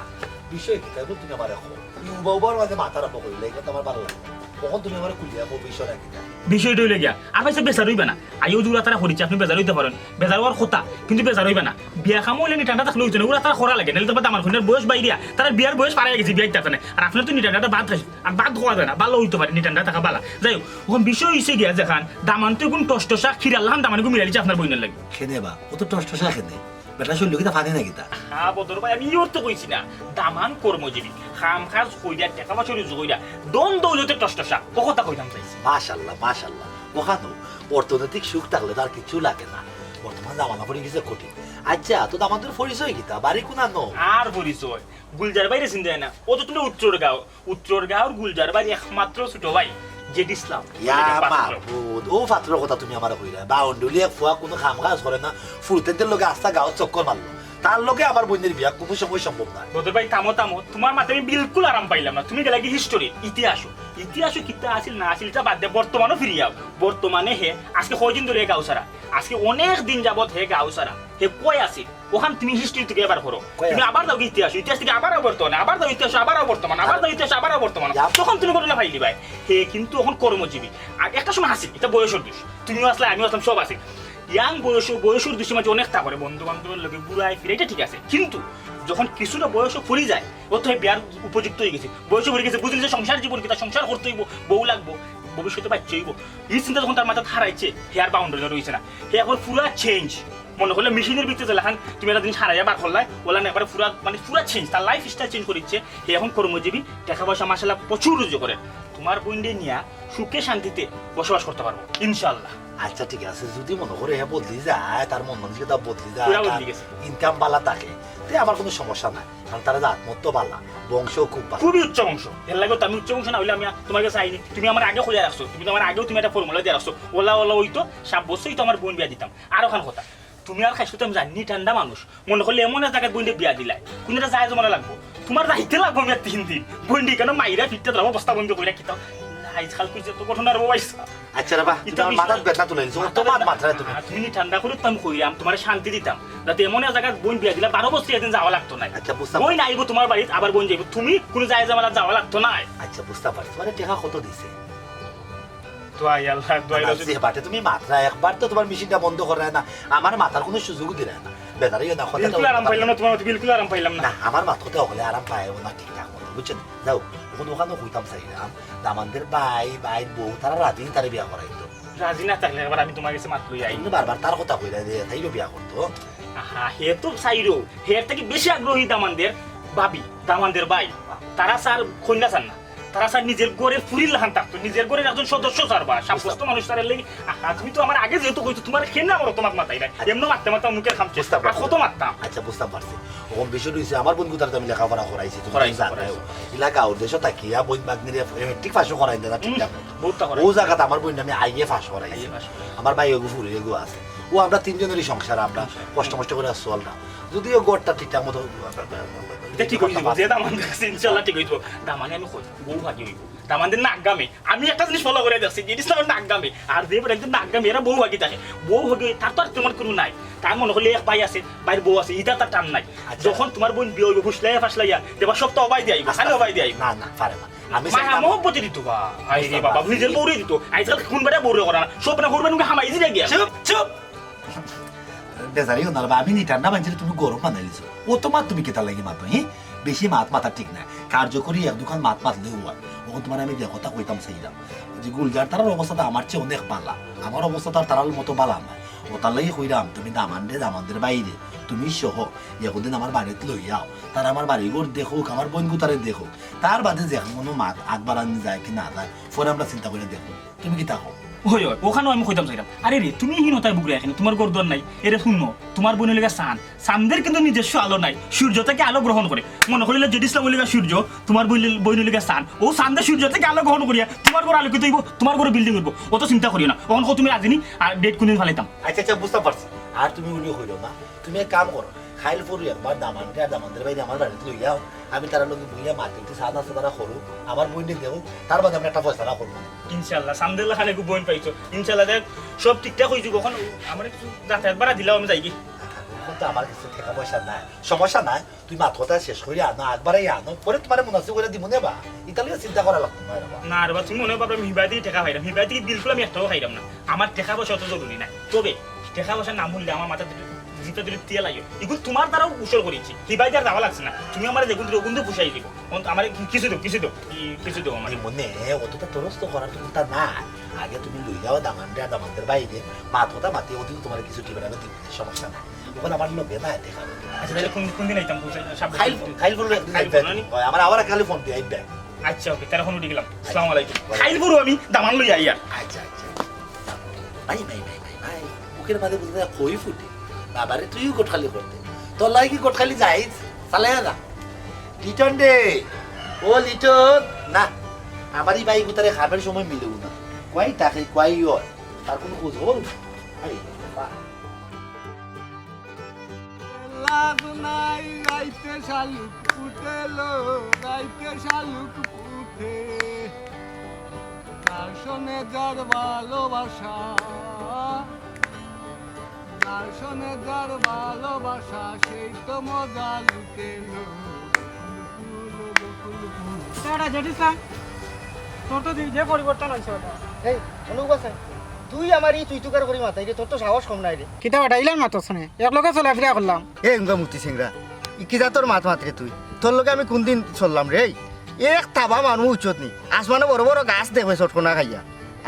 বিষয় কিতা গো, তুমি আমারে কও। এই উবা উবার মাঝে মাথা আরম্ভ করিলে, ইটা তো আমার ভালা লাগে না। অখন তুমি আমারে খুলিয়া কও, বিষয়টা কিতা? বিষয়টা অইলো গিয়া, আপনে তো বেজার অইবা না। আইও জুড়া তারা করিছে, আপনে বেজার অইতা পারইন। বেজার অওয়ার কথা, কিন্তু বেজার অইবা না। বিয়া কাম অইলে নি ঠান্ডা থাকলে অইতো না, অউরা তারা করা লাগে, নাইলে তো দামান কইনার বয়স বাইরিয়া, তারার বিয়ার বয়স পার অই গেছে, বিয়া ইতা নাই। আর আপনে তো নি ঠান্ডাটা বাদ খাইছইন, আর বাদ খাওয়া যায় না, ভালা অইতো পারে নি ঠান্ডা থাকা ভালা। যাই হোক, অখন বিষয় অইছে গিয়া যেখান, দামান তো এগুন টসটসা, খিরার লাখান দামান এগুন মিলাইলিছে আপনার বইনর লাগি। কেনে বা, অত টসটসা কেনে? বেটা শরীর কিতা ফানি না কিতা? হ্যাঁ, বদর ভাই, আমি ইয়র তো কইছি না। দামান কর্মজীবী, কাম কাজ কইরা, টেকা পয়সা রুজি কইরা, ধন দৌলতে টসটসা। ও কথা কইতাম চাইছি। মাশাআল্লাহ, মাশাআল্লাহ। অখানো অর্থনৈতিক সুখ থাকলে তো আর কিচ্ছু লাগে না। বর্তমান জামানা পড়ি গেছে কঠিন। আচ্ছা, তো দামান্দর পরিচয় কিতা? বাড়ি কুনানো? আর পরিচয়? গুলজার ভাইরে চিনরায় না? ও তো তুমরা উত্তর গাঁও। উত্তর গাঁওর গুলজার ভাইর একমাত্র ছোট ভাই, জেড ইসলাম। ইয়া পাত্র। মাবুদ, ও পাত্রর কথা তুমি আমারে কইরায়। বাউন্ডুলি এক ফুয়া কুনু কাম কাজ করে না, ফুরুতাইন্তর লগে আস্তা গাঁওত চক্কর মারলো। তার লগে আমার বইনর বিয়া কুনু সময় সম্ভব নায়। বদর ভাই, থামো, থামো। তুমার মাতে আমি বিলকুল আরাম পাইলাম না। তুমি গেলাগি হিস্টোরিত, ইতিহাসো। ইতিহাসো কিতা আছিল না আছিল, ইতা বাদ দে, বর্তমানো ফিরিয়া আও। বর্তমানে হে আজকে কয়দিন ধরি হে গাঁও ছাড়া? আজকে অনেক দিন যাবত হে গাঁও ছাড়া। হে কই আছিল? অখান তুমি হিস্টোরি থাকি আবার করো। কই তুমি আছে? আবার যাওগি ইতিহাসো, ইতিহাস থাকি আবার আও বর্তমানে, আবার যাও ইতিহাসো, আবার আও বর্তমানে, আবার আর যাও ইতিহাসো, আবার আও বর্তমানে। যা। তখন তুমি ঘটনা পাইলিবায়। হে কিন্তু অখন কর্মজীবী। আর একটা সময় আছিল, ইটা বয়সর দোষ। তুমিও আছলায়, আমিও আছলাম, সব আছিল। ইয়াং বয়সো, বয়সর দোষে মাঝে অনেক তা করে, বন্ধু বান্ধবর লগে ঘুরায় ফিরায়, ইটা ঠিক আছে। কিন্তু যখন কিছুটা বয়সো পড়ি যায়, ও তো হে বিয়ার উপযুক্ত অই গেছে। বয়সো পড়ি গেছে, বুঝিলিছে সংসার জীবন কিতা, সংসার করতে অইবো, বউ লাগবো, ভবিষ্যতে বাইচ্চা অইবো। ই চিন্তা যখন তার মাথাত হারাইছে, হে আর বাউন্ডারিত রইছে না। হে অখন পুরা চেঞ্জ। মনো করলে মেশিনর ভিতরে যেলাখান তুমি একটা জিনিস হারাইয়া বার করলায়, অলাখান একবারে পুরা, মানে, পুরা চেঞ্জ, তার লাইফ স্টাইল চেঞ্জ করিলিছে। হে অখন কর্মজীবী, টেকা পয়সা মাশাআল্লাহ প্রচুর রুজি করে। তুমার বইনরে নিয়া সুখে শান্তিতে বসবাস করতা পারবো, ইনশাআল্লাহ। আচ্ছা, ঠিক আছে, যুদি মনো করো হে বদলি যায়, তার মন মানসিকতা বদলি যায়, পুরা বদলি গেছে। ইনকাম ভালা থাকে, তে আমার কুনু সমস্যা নাই, কারণ তার জাতমত ভালা, বংশ খুব ভালা। খুবই উচ্চ বংশ, এর লাগি তো আমি উচ্চ বংশ না অইলে আমি তুমার গেছে আইনি। তুমি আমারে আগে কইয়া রাখছো, তুমি তো আমারে আগেউ তুমি একটা ফর্মুলা দিয়া রাখছো, অলা অলা অইতো, সাব্যস্তই তো আমার বইন বিয়া দিতাম। আর অখান কথা, তুমি আর খাইছো তো আমি জানি, ঠান্ডা মানুষ, মনো করলে এমন এক জাগাত বইনরে বিয়া দিলায়, কুনু একটা জায়গা জমানো লাগবো, তুমার যাইতে লাগবো আমি আর তিন দিন, বইনরে কেনে মাইরা ফিরতে ধরবো, বস্তা বন্দি কইরা কিতা, আইজ কাল কইছে তো গঠন আর ও পাইছা। আচ্ছা রে বা, তুমি ইতা আমার মাথাত বেটা তুলে দিছো, অত মাত মাতরায় তুমি। আর তুমি নি ঠান্ডা করো, তো আমি কইরাম, তুমারে শান্তি দিতাম, যাতে এমন এক জাগাত বইন বিয়া দিলা, বারো বছর একদিন যাওয়া লাগতো নায়। আচ্ছা, বুঝতাম। বইন আইবো তুমার বাড়িত, আবার বইন যাইবো, তুমি কুনু জায়গা ঝামেলাত যাওয়া লাগতো নায়। আচ্ছা, বুঝতাম পারছি। তুমারে টেকা কত দিছে? দোয়াই আল্লাহ, দোয়াই না, রসুল। যে বাটে তুমি মাতরায়, একবার তো তুমার মেশিনটা বন্ধ কররায় না, আমার মাতার কুনু সুযোগ দিরায় না। বেজার অইও না, কথা বিলকুল আরাম পাইলাম না, তুমার মাতে বিলকুল আরাম পাইলাম না। না, আমার মাত কথা অকলে আরাম পায় না ঠিকঠাক মতো, বুঝছো নি? যাও, অখন অখানো কইতাম চাইরাম, দামান্দর ভাই, ভাইর বউ, তারা রাজি নি তারে বিয়া করাইতো। রাজি না থাকলে আবার আমি তুমার গেছে মাত লই আই। তুমি বারবার তার কথা কইরায় যে তাইরে বিয়া করতো। আহা, হে তো চাইরো, হের থাকি বেশি আগ্রহী দামান্দর ভাবি, দামান্দর ভাই। তারা চার কইন্যা চার না, তারা চার নিজর ঘরর ফুরির লাখান থাকতো, নিজর ঘরর একজন সদস্য চাইরা, সাব্যস্ত মানুষ চাইরা লাগি। আহা, তুমি তো আমারে আগে যেহেতু কইছো, তুমারে কেনে আমার অত মাত মাতাই নাই। আচ্ছা। এমনে মাততে মাততে মুখর খাম শেষ। বুঝতাম আর পারছি। কত মাততাম? আচ্ছা, বুঝতাম পারছি। অখন বিষয় অইছে, আমার বইন গুতারে তো আমি লেখাপড়া করাইছি, তুমি করাইছো, জানো। করাইছো। ইলা গাঁওর দেশো থাকিয়া বইন ভাগ্নিরে মেট্রিক পাসও করাইন না ঠিকঠাক মতো। বহুত তা করাইছো। অউ জাগাত আমার বইনরে আমি আইএ পাস করাইছি। আইএ পাস করাইছো। আমার ভাই এগু ফুরি এগু আছে। অউ আমরা তিনজনরই সংসার, আমরা সংসার। কষ্ট মষ্ট করি চলরাম। যদিও ঘরটা ঠিকঠাক মতো ইটা ঠিক অইযিবো, যে দামান দেখছি, ইনশাআল্লাহ ঠিক অইযিবো। দামানে আমি কই, বউ ভাগি অইবো। দামানদের নাক গামে। আমি একটা জিনিস follow করি দেখছি, জিনিস নাক গামে। আর যে বেটা একজন নাক গামে, এরা বউ ভাগি থাকে। বউ ভাগি, তার তো আর তেমন কুনু নাই। তার মনো করলে এক ভাই আছে, ভাইর বউ আছে, ইটা তার টান নাই। আচ্ছা। যখন তুমার বইন বিয়া অইবো, ফুসলাইয়া ফাসলাইয়া, দেবা সব তো অবায় দিয়া আইবো, আচ্ছা। খালি অবায় দিয়া আইবো। না, না, পারে না। আমি মায়া চাইতাম মহব্বতে দিতো বা। আরে বাবা, নিজর বউরে দিতো। আজকাল কুন বেটা বউরে করে না। সব না করবে, নুকে হামাই দিলে গিয়া। চুপ, চুপ। বেজার অইও না রে বা, আমি নিটার না মানছি, তুমি গরম বানাইলিছো। অত মাত তুমি কিতার লাগি মাতো, হি? বেশি মাত মাতা ঠিক নায়। কার্যকরী এক দুখান মাত মাতলেউ অয়। অখন তুমারে আমি যে কথা কইতাম চাইরাম, যে গুলজার তারার অবস্থা তো আমার চেয়ে অনেক বালা। আমার অবস্থা তো আর তারার মতো বালা নায়। অতার লাগি কইরাম, তুমি দামানরে, দামানদের ভাইরে, তুমি সহ, একদিন আমার বাড়িত লইয়া আও। তারা আমার বাড়ি ঘর দেখউক, আমার বইন গুতারে দেখউক। তার বাদে যে কুনু মাত আগবাড়ানি যায় কি না যায়, পরে আমরা চিন্তা করি দেখমু। তুমি কিতা কও? অয়, অয়, অখানও আমি কইতাম চাইরাম। আরে রে, তুমি ইনো তাই বুগরে এখানে, তুমার ঘর দুয়ার নাই। এরে হুনো, তুমার বইন অইলো গিয়া চান। চানর কিন্তু নিজস্ব আলো নাই, সূর্য থাকি আলো গ্রহণ করে। মনো করিলে জেড ইসলাম অইলো গিয়া সূর্য, তুমার বইন অইলো গিয়া চান। অউ চানে সূর্য থাকি আলো গ্রহণ করিয়া তুমার ঘর আলোকিত অইবো, তুমার ঘর building অইবো। অত চিন্তা করিও না। অখন কও তুমি রাজি নি, আর date কুনদিন ফালাইতাম? আচ্ছা, আচ্ছা, বুঝতাম পারছি। আর তুমি উনি কইরো না, তুমি এক কাম করো, কাইল পরশু একবার দামানরে আর দামানদের ভাইরে আমার বাড়িত লইয়া আও। আমি তারার লগে বইয়া মাতি উতি চা নাস্তা তারা করুক, আমার বইনরে দেখউক, তার বাদে আমরা একটা ফয়সালা করমু। ইনশাআল্লাহ, চান্দের লাখান এগু বইন পাইছো। ইনশাআল্লাহ, দেখ, সব ঠিকঠাক অইযিবো। অখন আমারে কিছু যাতায়াত ভাড়া দিলাও, আমি যাইগি। অখন তো আমার কাছে টেকা পয়সা নাই, সমস্যা নাই, তুই মাত কথা শেষ করি আনো, আগবাড়াই আনো, পরে তুমারে মুনাসিব করি দিমু নে বা। ইতা লইয়া চিন্তা করা লাগতো নায় রে বা। না রে বা, তুমি মনো করো আমি হিবায় থাকি টেকা খাইরাম, হিবায় থাকি বিলকুল আমি একটাও খাইরাম না। আমার টেকা পয়সা অত জরুরি নায়, তবে টেকা পয়সা না মিললে আমার মাথাত জিতা দিলে তিয়াল আইও। ইগুন তুমার দ্বারাও উসর করিছি, হিবায় থাকি আর যাওয়া লাগছে না। তুমি আমারে যেগুন দিলে অগুন দি পুষাই দিবো। অখন আমারে কি-, কিছু দেও, কিছু দেও, কি-, কিছু দেও আমারে। এই মনে অতটা তরস তো করার তো কথা না। আগে তুমি লই যাও দামানরে আর দামানদের ভাইরে, মাত কথা মাতি অদিন তুমারে কিছু টিপে টাপে দিবো, সমস্যা নাই। অখন আমার লগে না দেখা। আচ্ছা, তাইলে কুন, কুন দিন আইতাম? কাইল, কাইল পরশু একদিন কাইল আইবা। পরশু নি? অয়, আমার আবার কালি ফোন দিয়া আইবা। আচ্ছা, ওকে, তাইলে অখন উঠি গেলাম। আসসালামু আলাইকুম। ওয়ালাইকুম। কাইল পরশু আমি দামান লইয়া আইয়ার। আচ্ছা, আচ্ছা। ভাই, ভাই, ভাই, ভাই, ভাই, মুখর মাঝে বুঝলে কই ফুটে? বাবারে, তুইও ঘটকালি করতে। তোর লাগি কি ঘটকালি যাইজ? চালাইয়া যা। লিটন রে, ও লিটন, না, আমার ই ভাই গুতারে খাবার সময় মিলেও না। কই থাকে, কই অয়? তার কুনু খোঁজ খবর নাই। আরে বাবা। লাভ নাই, রাইতে শালুক ফুটেলো, রাইতে শালুক ফুটে। যার সনে যার ভালোবাসা, যার সনে যার ভালোবাসা, সেই তো মজা লুটেলো। এটা জেঠিসা, তোর তো দিন যে পরিবর্তন হয়েছে ওটা। এই, অনুপ আছে, তুই আমার ই তুই তুকার করি মাতাই রে, তোর তো সাহস কম নাই রে। কিতা বেটা, ইলান মাতস নে? এক লগে চলাফিরা করলাম। এ উঙ্গা মুতি সিংরা, ই কি জাতর মাত মাত রে তুই? তোর লগে আমি কুন দিন চললাম রে? এই এক তাবা মানুষ উচত নি, আসমানে বড় বড় গাছ দেখবে চটকনা খাইয়া।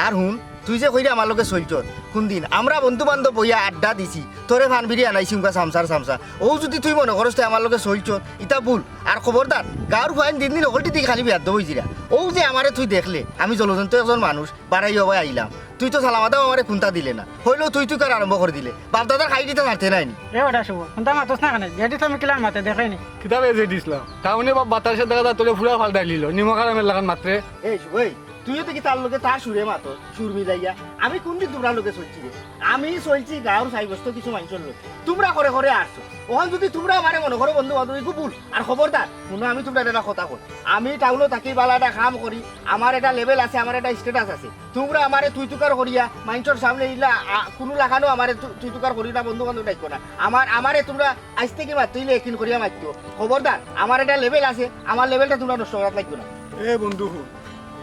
আর হুন, তুই যে কইরে আমার লগে চলছত, কুন দিন আমরা বন্ধু বান্ধব বইয়া আড্ডা দিছি, তোরে ফান বিড়ি আনাইছি উঙ্গা সামসার সামসা। অউ যদি তুই মনে করস তুই আমার লগে চলছত, ইতা ভুল। আর খবরদার, গাঁওর ফুয়াইন দিন দিন অকলটি দি খালি বেয়াদ্দব অইজিরা। অউ যে আমারে তুই দেখলে, আমি জলজন্ত একজন মানুষ, বাড়াই হবাই আইলাম। তুই তো সালামাদাও আমারে কুন্তা দিলে না। হইলেও তুই তুই কার আরম্ভ করি দিলে। বাপ দাদার খাই দিতে পারতে নাইনি। এ বেটা শুভ, কুন্তা মাতস না কেনে? জেড ইসলামে কিলান মাতে দেখেনি। কিতা বে জেড ইসলাম? টাউনে বাপ বাতাসে দেখা যায় তোরে ফুরা ফালটাই লিল। নিমক আরামের লাখান মাত্রে। এই শুভ, এই, তুইও তো কি তার লগে তার সুরে মাতস, সুর মিলাইয়া? আমি কুন দিন তোমরা লগে চলছি রে? আমি চলছি গাঁওর সাব্যস্ত কিছু মানুষর লগে। তোমরা করে করে আসছো। অখন যুদি তুমরা আমারে মনো করো বন্ধু বান্ধব, ইগু ভুল। আর খবরদার, হুনো, আমি তুমরারে একটা কথা কই, আমি টাউনো থাকি, ভালা একটা কাম করি, আমার একটা লেভেল আছে, আমার একটা স্ট্যাটাস আছে। তুমরা আমারে তুই তুকার করিয়া মাইনষর সামনে ইলা, আ, কুনু লাখানও আমারে তু-, তুই তুকার করিও না, বন্ধু বান্ধব ডাকিও না। আমার, আমারে তুমরা আইজ থাকি মাততে অইলে একিন করিয়া মাতিও। খবরদার, আমার একটা লেভেল আছে, আমার লেভেলটা তুমরা নষ্ট করাত লাগিও না। এ বন্ধু, হুন,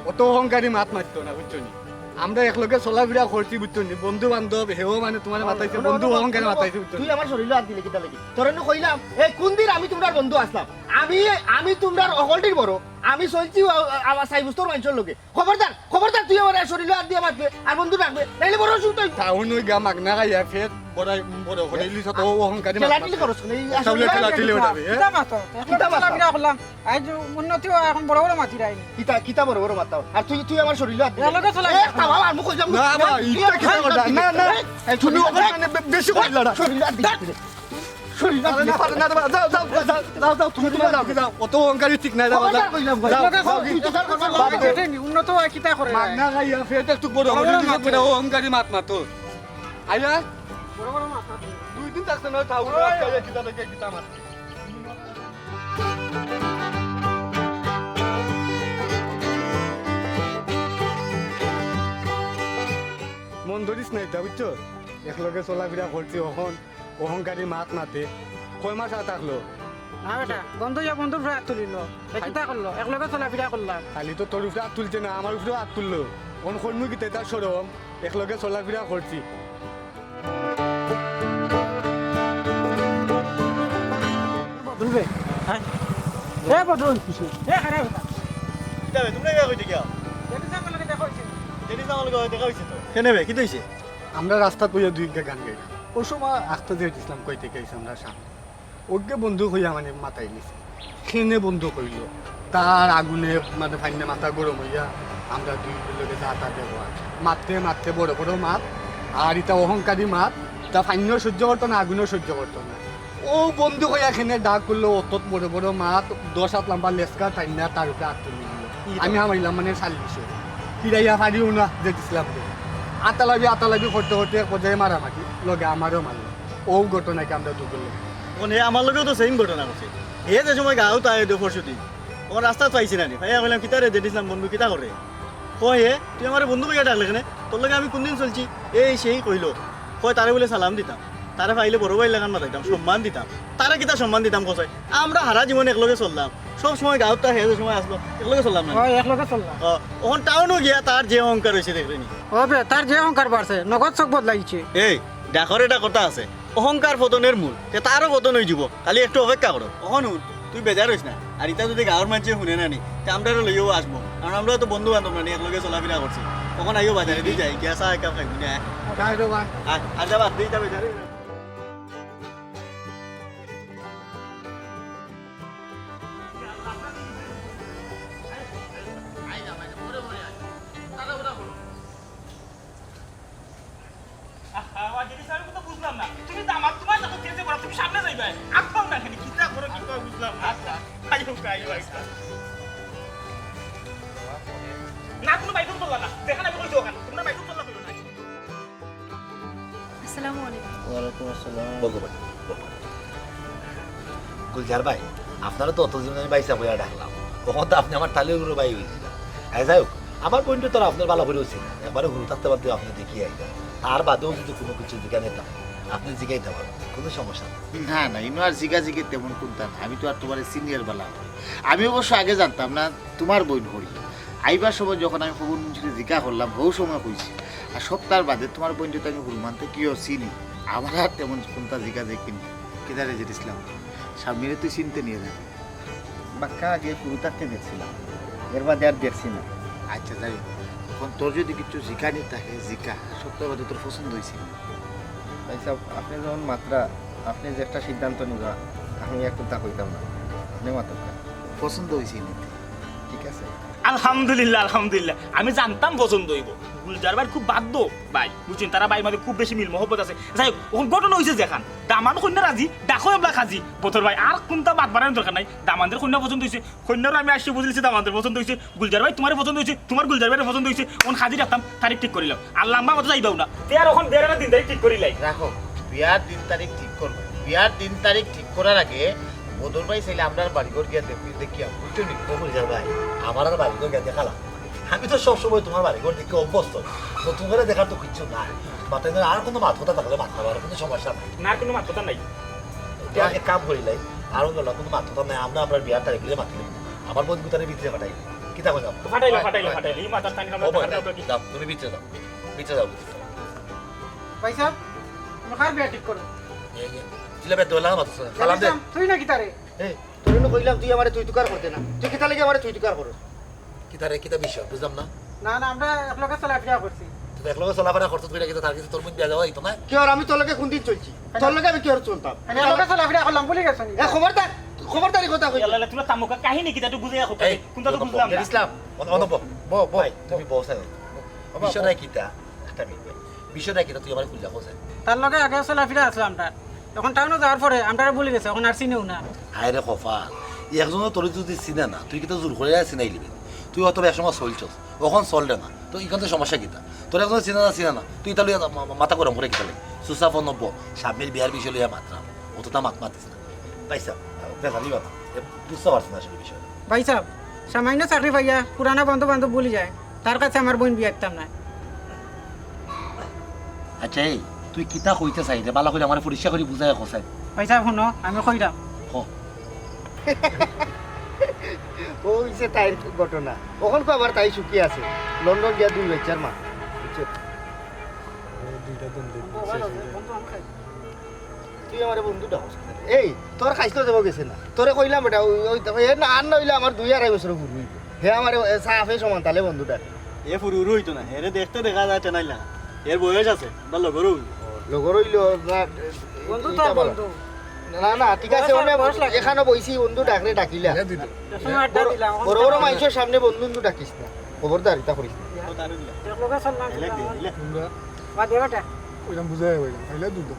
অত অহংকারী মাত মাতিও না, বুঝছো নি? আমরা একলগে চলাফিরা করছি, বুঝছো নি? বন্ধু বান্ধব, হেও মানে তুমারে মাতাইছে, বন্ধু অহংকারী মাতাইছে, বুঝছো নি? তুই আমার শরীলো আত দিলে কিতার লাগি? তোরে নু কইলাম, এই কুনদিন আমি তুমরার বন্ধু আছলাম? আমি, আমি তুমরার অকলটির বড়। আমি চলছি আ-, আ-, আমার সাইবুস্তর মাইনষর লগে। খবরদার, খবরদার, তুই আমার শরীলো আত দিয়া মাতবে আর বন্ধু ডাকবে, নাইলে বড় অসুবিধা অইবো। টাউন ওই গা মাগনা খাইয়া ফের বড়, বড় করে ইলিশ অত অহংকারী মাত মাতে। করছ না, এই আসলে ঠেলাঠেলি উঠাবে, হ্যাঁ? কিতা মাতো? কিতা মাতো? চলাফিরা করলাম। আইজ উন্নতি অয়, এখন বড় বড় মাতিরায় নি। কিতা, কিতা বড় বড় মাতাও? আর তুই, তুই আমার শরীলো আত দিবি। এর লগে চলা এ, থামা, আর মুখ কইলাম না। না, না, না, এই, এই, এই, তুমি এই, ওখানে এই, মানে বে-, বেশি কইলা না। শরীলো আত দিবি। শরীলো আত দিবি। আরে না, আরে না, যাও, যাও, যাও, তুমি যাও, যাও। অত অহংকারী ঠিক নাই, যাও, খবরদার যাও। কইলাম ভাই। যাও, এর লগে যাও, চলাফিরা করলাম, বাদ দে। উন্নত অয়, কিতা করে? মাগনা খাইয়া ফের একটু বড় বড় বড় বড় মাত। অহংকারী মাত মাতো। আইয়া? বড় বড় মাত মাতো। দুই দিন থাকছে না, টাউন রাস্তায় কিতা দেখে কিতা মাত। মন ধরিস না ইতা, বুঝছো? একলগে চলাফিরা করছি, অখন অহংকারী মাত মাতে। কয় মাস আত থাকলো? না বেটা, বন্ধু ইয়া বন্ধুর উপরে আত তুলিলো। এ কিতা করলো? একলগে চলাফিরা করলাম। খালি তো তোর উপরে আত তুলছে না, আমার উপরেও আত তুললো। অখন করমু কিতা ইতা শরম? একলগে চলাফিরা করছি। বদরুল রে। হ্যাঁ? এ বদরুল। এ খারাপ কথা। কিতা বে, তুমরা ইয়া কইতে গিয়া? জেডি সাহেব লগে দেখা অইছে। জেডি সাহেব লগে দেখা অইছে তো। কেনে বে, কিতা অইছে? আমরা রাস্তাত বইয়া দুই গান গাই। অউ সময় আখতা জেড ইসলাম কই থাকি আইছে আমরার সামনে। অগে বন্ধু কইয়া মানে মাতাইলিছে। কেনে বন্ধু কইলো। তার আগুনে মানে ফাইন্না মাথা গরম অইয়া আমরা দুইর লগে যা তা ব্যবহার। মাততে মাততে বড় বড় মাত, আর ইতা অহংকারী মাত, ইতা ফাইন্নাও সহ্য করতো না, আগুনেও সহ্য করতো না। অউ বন্ধু কইয়া কেনে ডাক করলো, অত বড় বড় মাত, দশ আত লাম্বা লেজকা টাইন্না তার উপরে আত তুলি দিলো। আমি হামাইলাম মানে সালিশে। ফিরাইয়া পারিও না, জেড ইসলামরে। আতালাবি আতালাবি করতে করতে এক পর্যায়ে মারামারি, লগে আমারেও মারলো। অউ ঘটনায় আমরা দুইজন। অখন হে আমার লগেও তো same ঘটনা ঘটছে। হে যে সময় গাঁওত আয় দে পরশু দিন, অখন রাস্তাত পাইছি না নি, পাইয়া কইলাম, "কিতা রে জেড ইসলাম বন্ধু, কিতা করে?" কয় হে, "তুই আমারে বন্ধু কইয়া ডাকলে কেনে? তোর লগে আমি কুনদিন চলছি?" এই সেই কইলো। কয়, "তারে বুলে সালাম দিতাম, তারে পাইলে বড় ভাইর লাখান মাতাইতাম, সম্মান দিতাম।" তারে কিতা সম্মান দিতাম কছাই? আমরা হারা জীবন একলগে চললাম, সব সময় গাঁওত হে যে সময় আছলো, একলগে চললাম না নি? অয়, একলগে চললাম। অ, অখন টাউনো গিয়া তার যে অহংকার অইছে দেখরে নি। অবে, তার যে অহংকার বাড়ছে, নগদ চোখ বদলাইছে। এই, ডাকর একটা কথা আছে, অহংকার পতনের মূল। তে তারও পতন অইযিবো, খালি একটু অপেক্ষা করো। অখন হুন, তুই বেজার অইস না। আর ইতা যুদি গাঁওর মানষে হুনে না নি, তে আমরারে লইয়াও আসবো। কারণ আমরা তো বন্ধু বান্ধব না নি, একলগে চলাফিরা করছি। অখন আইও বাজারেদি যাই, গিয়া চা এক কাপ খাইমু নি, আয়। আয়, আয়, যা বাদ দে, ইতা বেজার অইস না। আহা, ওয়াজির সাহেব, আমি তো বুঝলাম না। তুমি দামাদ, তোমার যত তেজে বড়, তুমি সামনে যাইবা। আটকাও না কেনে, কিতা করো, কিতা বুঝলাম না। আইও, আইও, আইও। না, তুমি বাইরে চললা না। যেখানে আমি কইছি ওখানে। তোমরা বাইরে চললা কইও না। আসসালামু আলাইকুম। ওয়ালাইকুম আসসালাম। বগো ভাই, বগো। গুলজার ভাই, আপনারে তো অতদিন আমি ভাইসাব কইয়া ডাকলাম। অখন তো আপনে আমার তালর গুরু ভাই অইগেলা। আচ্ছা, যাই হোক, আমার বইনরে তো আর আপনার ভালা করি অইছে না। একবারে হুরু থাকতে পারতে আপনে দেখিয়া আইলাম। তার বাদেও যুদি কুনু কিছু জিগাইতাম, আপনে জিগাইতা পারইন, কুনু সমস্যা নাই। না, না, ইনো আর জিগাজিগির তেমন কুন্তা না। আমি তো আর তুমারে চিনি এর ভালা করি। আমি অবশ্য আগে জানতাম না তুমার বইন করি। আইবার সময় যখন আমি খবর মুন্সিরে জিগা করলাম, হউ সময় কইছে। আর সপ্তাহর বাদে তুমার বইনরে তো আমি হুরু মানতে কিও চিনি। আমার আর তেমন কুন্তা জিগাজিগি নাই। কিতা রে জেড ইসলাম, শাম্মীরে তুই চিনতে নি রে? বাক্কা আগে হুরু থাকতে দেখছিলাম, এর বাদে আর দেখছি না। আচ্ছা, যাই হোক, অখন তোর যুদি কিচ্ছু জিগানি থাকে, জিগা। সপ্তাহ বাদে তোর পছন্দ অইছে নি? ভাইসাব, আপনে যখন মাতরা, আপনে যে একটা সিদ্ধান্ত নিবা, আমি এক কথা কইতাম না। আপনে মাতউক্কা। পছন্দ অইছে নি? ঠিক আছে। আলহামদুলিল্লাহ, আলহামদুলিল্লাহ। আমি জানতাম পছন্দ অইবো। গুলজার ভাইর খুব বাধ্য ভাই, বুঝছইন, তারা ভাইর মাঝে খুব বেশি মিল মহব্বত আছে। যাই হোক, অখন ঘটনা অইছে যেখান, দামান কইন্যা রাজি, ডাকো এবলা কাজি। বদর ভাই, আর কুন্তা মাত বাড়ানির দরকার নাই। দামান্দর কইন্যা পছন্দ অইছে, কইন্যারও আমি আইসি বুঝিলিছি দামান্দর পছন্দ অইছে, গুলজার ভাই তুমারে পছন্দ অইছে, তুমার গুলজার ভাইরে পছন্দ অইছে, অখন কাজি ডাকতাম, তারিখ ঠিক করিলাও। আর লাম্বা মাতো যাইবাও না। তে আর অখন বিয়ার দিন তারিখ ঠিক করিলাই। রাখো, বিয়ার দিন তারিখ ঠিক করবো। বিয়ার দিন তারিখ ঠিক করার আগে বদর ভাই চাইলে আমরার বাড়িঘর গিয়া দেখি, দেখিয়া, বুঝছো নি? ও গুলজার ভাই, আমার আর বাড়িঘর গিয়া দেখা লাগতো না। আমি তো সবসময় তোমার বাড়িঘর দেখি অভ্যস্ত। নতুন করে দেখার তো কিচ্ছু নাই। মাথায় ধরে আর কোনো মাত কথা থাকলে মাত খাবার কোনো সমস্যা নাই। না, আর কোনো মাত কথা নাই। তো এক কাম করিলাই, আর অন্য কোনো মাত কথা নাই, আমরা আমরার বিয়ার তারিখ লিয়া মাতি নিমু। আমার বইনগুতারে ভিতরে পাঠাই। কিতা কইলাম? তো পাঠাইলাও, পাঠাইলাও, পাঠাইলাও। এই মাতার টাইম আমরা ও বইন, পাঠাইলাও তো কি? যাও, তুমি ভিতরে যাও। ভিতরে যাও, ভিতরে যাও। ভাই সাহেব, তুমি কার বিয়া ঠিক করো? এই, এই, চিল্লা বেদ দোলা মাত্র সালাম দে। তুই নাকি তারে? এই, তোরে নু কইলাম তুই আমারে তুই তুকার করতে না। তুই কিতা লাগি আমারে তুই তুকার করস? কিতা রে, কিতা বিষয়? বুঝলাম না। না, না, আমরা একলগে চলাফেরা করছি। তুই একলগে চলাফেরা করতে তুই কিতা তার কাছে তোর মধ্যে বিয়া যাওয়া হইতো না? কি আর আমি তোর লগে কোন দিন চলছি? তোর লগে আমি কি আর চলতাম? আমি একলগে চলাফেরা করলাম, ভুলি গেছো নি? এ, খবরদার, খবরদারি কথা কই। ইয়াল্লা, তুই তামুকা কাহিনী কিতা একটু বুঝে রাখো। এই, কোনটা তো অনব, বুঝলাম না। ইসলাম, অন-, অনব। বউ, বউ, ভাই, তুমি বউ সাহেব। বাবা, বিষয়টা বউ। কিতা? একটা মিনিট ভাই। বিষয়টা কিতা? তুই আমার খুললা কোথায়? তার লগে আগে চলাফেরা আসলো আমরা। এখন টাউনো যাওয়ার পরে আমরারে ভুলি গেছে, এখন আর চিনেও না। হায় রে কপাল, একজনও তোরে যদি চিনে না, তুই কিতা জোর করে আর চিনাই লিবে? তুই অত এক সময় চলছস, এখন চললে না, তো এখান থেকে সমস্যা কিতা? তোর একজনও চিনে না, চিনে না, তুই তাহলে মা-, মা-, মাথা গরম করে কিতা লাগে? সুসাফ নব্য, সামনের বিয়ার বিষয় লইয়া মাতলাম, অতটা মাত মাতিস না। ভাই সাহেব, বেজালি বাবা, এ বুঝতে পারছি না আসলে বিষয়টা। ভাই সাহেব, সামান্য চাকরি পাইয়া পুরানা বন্ধু বান্ধব ভুলি যায়, তার কাছে আমার বইন বিয়া দিতাম না। আচ্ছা, এই, তুই কিতা কইতে চাই রে? বালা করি আমারে পরিষ্কার করি বুঝাই কও চাই। ভাই সাহেব, হুনো, আমি কইরাম। হ। ও হইছে তাইর ঘটনা। অখন তো আবার তাই সুখী আছে। লন্ডন গিয়া দুই বাচ্চার মা। বুঝছো? দুইটা দম দে। তুই আমারে বন্ধু ডাকস কেনে? এই, তোর খাইছলত যাবো গেছে না? তোরে কইলাম বেটা, ওই, ওই, ওই, এ না, আর না হইলে আমার দুই আড়াই বছর পুরু হইব। হে আমারে, এ, সাফে সমান তালে বন্ধু ডাকে। এ পুরু উরু হইতো না, এরে দেখতে দেখা যায় টেনাইলা। এর বয়স আছে, বা লগরও হইব। লগর হইলো, না, বন্ধু তো ইটা বলো। বন্ধু। না, না, ঠিক আছে, বয়স, অনেক বয়স লাগে। এখানো বইছি, বন্ধু ডাকরে ডাকিলা। এ দিদি। এক সময় আড্ডা বড়, দিলাম, এখন বড় বড় তো মানুষের সামনে বন্ধু, বন্ধু ডাকিস না। খবরদার, ইটা করিস না। ও, তার হইলা। এক লগে চললাম, এলে দে, এলে। বাদ দে বেটা। ওইরকম বুঝাই হইলাম, খাইলে দুধ।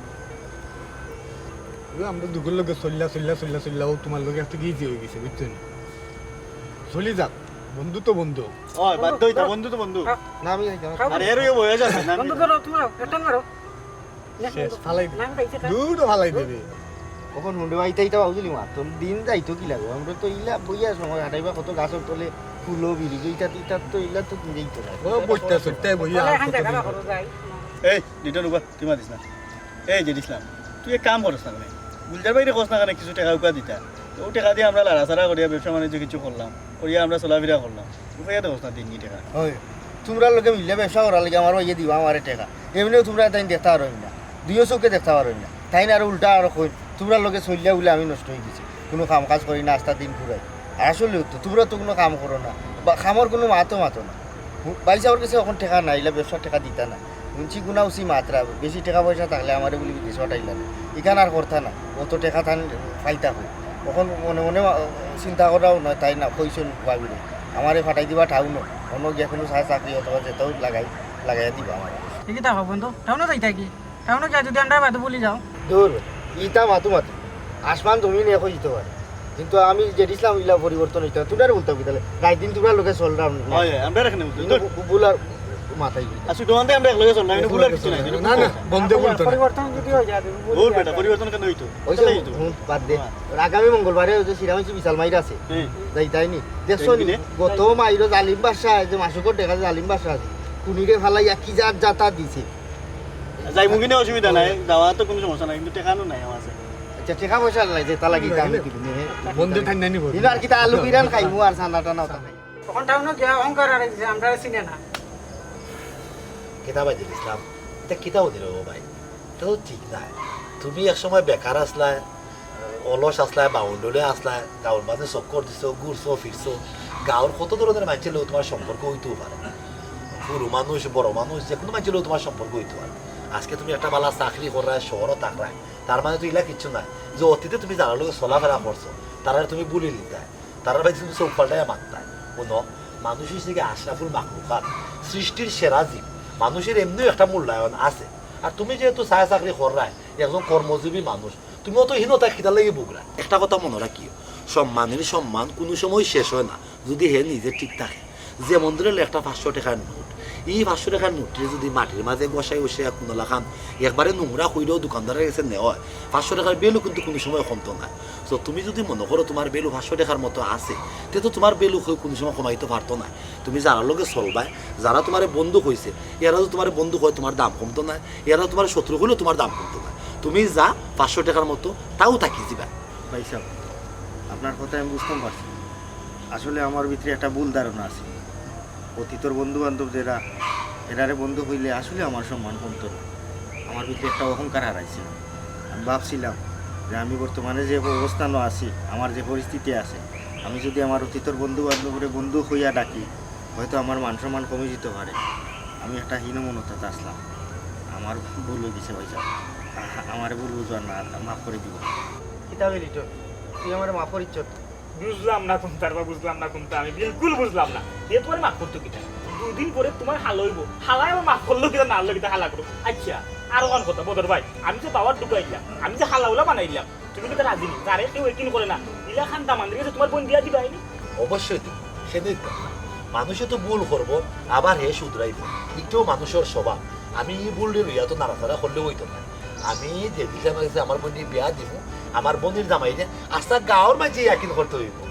ও, আমরা দুগর লগে চললা, চললা, চললা, চললা, ও তোমার লগে একটা গিয়ে হয়ে গেছে, বুঝছো নি? চলি যাক, বন্ধু তো বন্ধু। ও, বাদ দে, ইটা বন্ধু তো বন্ধু। না, আমি খাইতাম না। আর এর ওই বয়স আছে, না, বন্ধু ধরো, তোমরা একটা মারো। শেষ, ফালাই দিবি। না, আমি খাইছি, খা। দুটো ফালাই দিবি। কখন হুন্ডে বাইতে ইটা বাবু দিলি মা, তোর দিন যাইতো কি লাগে? আমরা তো ইলা বইয়া সময় হাঁটাইবা কত গাছর তলে, ফুলো বিড়ি, ইটা, ইটা তো ইলা তো দিন যাইতো না। ও, বইটা সত্যি বইয়া তাহলে আর এখান কত জায়গা দিন রাখো, যাই। এই, লিটন উবা, তুই মাতিস না। এই যে ইসলাম, তুই এক কাম করস না কেনে? গুলজার ভাইরে কস না কেনে কিছু টেকা উকা দিতা? তো ও টেকা দিয়া আমরা লাড়াচাড়া করিয়া ব্যবসা বাণিজ্য কিছু করলাম, করিয়া আমরা চলাফেরা করলাম। উপায় তো কস না দিন টেকা। হয়, তোমরা লগে মিললে ব্যবসা করার লাগি আমার ভাইয়ে দিবা আমারে টেকা। এমনিও তোমরা তাই দেখতে পারো না, দুইও চোখে দেখতে পারো না। তাই না আরো উল্টা আরো কই, তোমরা লগে চলিয়া বলে আমি নষ্ট হয়ে গেছি, কোনো কাম কাজ করি না, আস্তা দিন ঘুরাই। আসলে তো তোমরা তো কোনো কাম করো না, বা কামর কোনো মাতও মাতো না। ভাই সাহেবর কাছে এখন টেকা নাই, ইলা ব্যবসার টেকা দিতা না। হুনছি গুনা উচি মাতরা, বেশি টেকা পয়সা থাকলে আমারে বুলি বিদেশ পাঠাইলা না। ইখান আর করতা না, অত টেকা তান পাইতা কই। এখন মনে মনে মা-, চিন্তা করাও নয়, তাই না, কইছইন ভাবিরে। আমারে পাঠাই দিবা টাউনো, অন্য গিয়া কোনো চা চাকরি অথবা যেটাও লাগাই, লাগাইয়া দিবা আমারে। ঠিকই থাকো বন্ধু, টাউনো যাইতা কি? টাউনো গিয়া যদি আমরা বাদে ভুলি যাও। দূর, ইতা মাতু মাতু। আসমান জমিন এক হয়ে যেতে পারে। কিন্তু আমি যে ইসলাম ইলা পরিবর্তন হইতে হয়, তোমরা বলতাম কি তাহলে? রাত দিন তোমরা লগে চললাম না। হয়, হয়, আমরা এখানে বলতাম। কিন্তু দূর। বু-, বুলার মাথায় কি? আর শুধু আমাদের আমরা এক লগে চললাম, কিন্তু বুলার কিছু নাই, কিন্তু না, না, বন্ধে বলতো না। পরিবর্তন যদি হয়ে যায়, ভুল বেটা, পরিবর্তন কেন হইতো? ওই যে তাহলে হইতো। হুন, বাদ দে। হ্যাঁ। আগামী মঙ্গলবারে ওই যে শ্রীরাম হচ্ছে বিশাল মাইর আছে। হ্যাঁ। যাই তাই নি? দেখছো নি? দেখবি নে? গত মাইরো জালিম বাদশা, যে মাসুকর দেখা জালিম বাদশা আছে। কুনিরে ফালাইয়া কি জাত জাতা দিছে। যাই মুগিনে অসুবিধা নাই, যাওয়া তো কোনো সমস্যা নাই, কিন্তু টেকানো নাই আমার কাছে। আচ্ছা, টেকা পয়সা নাই, যে তা লাগি আমি কি দিনে? বন্ধে ঠান্ডা নিব। দিন আর কি তা আলু বিরান খাইমু আর সানা টানা ওটা খাই। তখন টাউনো গিয়া অহংকার আর যে আমরা চিনে না। কিতা ভাই দিল ইসলাম, এটা কিতাও দিল ও ভাই, এটা তো ঠিক নাই। তুমি এক সময় বেকার আসলায়, অলস আসলায়, বাউন্ডুলে আসলায়, গাউর মাঝে চক্কর দিছো, ঘুরছো, ফিরছো, গাউর কত ধরনের মানুষের লোক তোমার সম্পর্ক হইতেও পারে। বুড়ো মানুষ, বড় মানুষ, যে কোনো মানুষের লোক তোমার সম্পর্ক হইতে পারে। আজকে তুমি একটা বালা চাকরি কররায়, শহরও থাকরায়, তার মানে তো ইলা কিচ্ছু নাই যে অতীতে তুমি যারার লগে চলাফেরা করছো, তারারে তুমি ভুলি লিতায়, তারার বাদে তুমি চোখ পাল্টাইয়া মাততায়। হুনো, মানুষ হইছে কি আশরাফুল মাখলুকাত, সৃষ্টির সেরা জীব। মানুষের এমনিও একটা মূল্যায়ন আছে। আর তুমি যেহেতু ছায়া চাকরি কররায়, একজন কর্মজীবী মানুষ, তুমি অত হীনতা কিতার লাগি ভুগরায়? একটা কথা মনে রাখিও, সম্মানের সম্মান কোনো সময় শেষ হয় না, যদি হে নিজে ঠিক থাকে। যেমন ধরলে একটা পাঁচশো টেকার নোট, ই পাঁচশো টেকার নোটরে যুদি মাটির মাজে গছাই উছাইয়া কুনু লাখান একবারে নোংরা কইরাও দোকানদারর গেছে নেওয়া অয়, পাঁচশো টেকার ভ্যালু কিন্তু কুনু সময় কমতো নায়। So তুমি যুদি মনো করো তুমার ভ্যালু পাঁচশো টেকার মতো আছে, তে তো তুমার ভ্যালু কেউ কুনু সময় কমাইতো পারতো নায়। তুমি যারার লগে চলবায়, যারা তুমারে বন্ধু কইছে, এরা যুদি তুমারে বন্ধু কয় তুমার দাম কমতো নায়, এরা তুমারে শত্রু কইলেও তুমার দাম কমতো নায়। তুমি যা পাঁচশো টেকার মতো তাও থাকি যিবা। ভাইসাব, আপনার কথা আমি বুঝতাম পারছি। আসলে আমার ভিতরে একটা ভুল ধারণা আছে। অতীতর বন্ধু বান্ধব যেরা, এরারে বন্ধু কইলে আসলে আমার সম্মান কমতো না। আমার ভিতরে একটা অহংকার হারাইছিলাম। আমি ভাবছিলাম যে আমি বর্তমানে যে অবস্থানো আছি, আমার যে পরিস্থিতি আছে, আমি যুদি আমার অতীতর বন্ধু বান্ধবরে বন্ধু কইয়া ডাকি, হয়তো আমার মান সম্মান কমি যিতো পারে। আমি একটা হীনমন্যতাত আছলাম। আমার ভুল অই গেছে ভাইসাব, আ-, আমারে ভুল বুঝবা না, মাফ করি দিবা। কিতা বে লিটন, তুই আমারে মাফ করিচ্ছত? বুঝলাম না কুন্তা রে বা, বুঝলাম না কুন্তা, আমি বিলকুল বুঝলাম না। হে তুমারে মাফ করতো কিতা? দুইদিন পরে তুমার হালা অইবো, হালায় আবার মাফ করলো কিতা, না করলো কিতা, হালা করো। আইচ্ছা, আর অখান কথা বদর ভাই, আমি যে পাওয়ার ঢুকাইলাম, আমি যে হালা উলা বানাইলাম, তুমি কিতা রাজি নি? যারে কেউ একিন করে না, ইলাখান দামান্দর গেছে তুমার বইন বিয়া দিবায়নি? অবশ্যই দিমু, কেনে দিতাম না? মানষে তো ভুল করবো, আবার হে শুধরাইবো, ইটাও মানষর স্বভাব। আমি ই ভুলরে লইয়া তো নাড়াচাড়া করলেও অইতো নায়। আমি যে দিশা মানষে আমার বইনরে বিয়া দিমু, আমার বইনর জামাইরে আস্তা গাঁওর মাঝে ইয়াকিন করতে অইবো।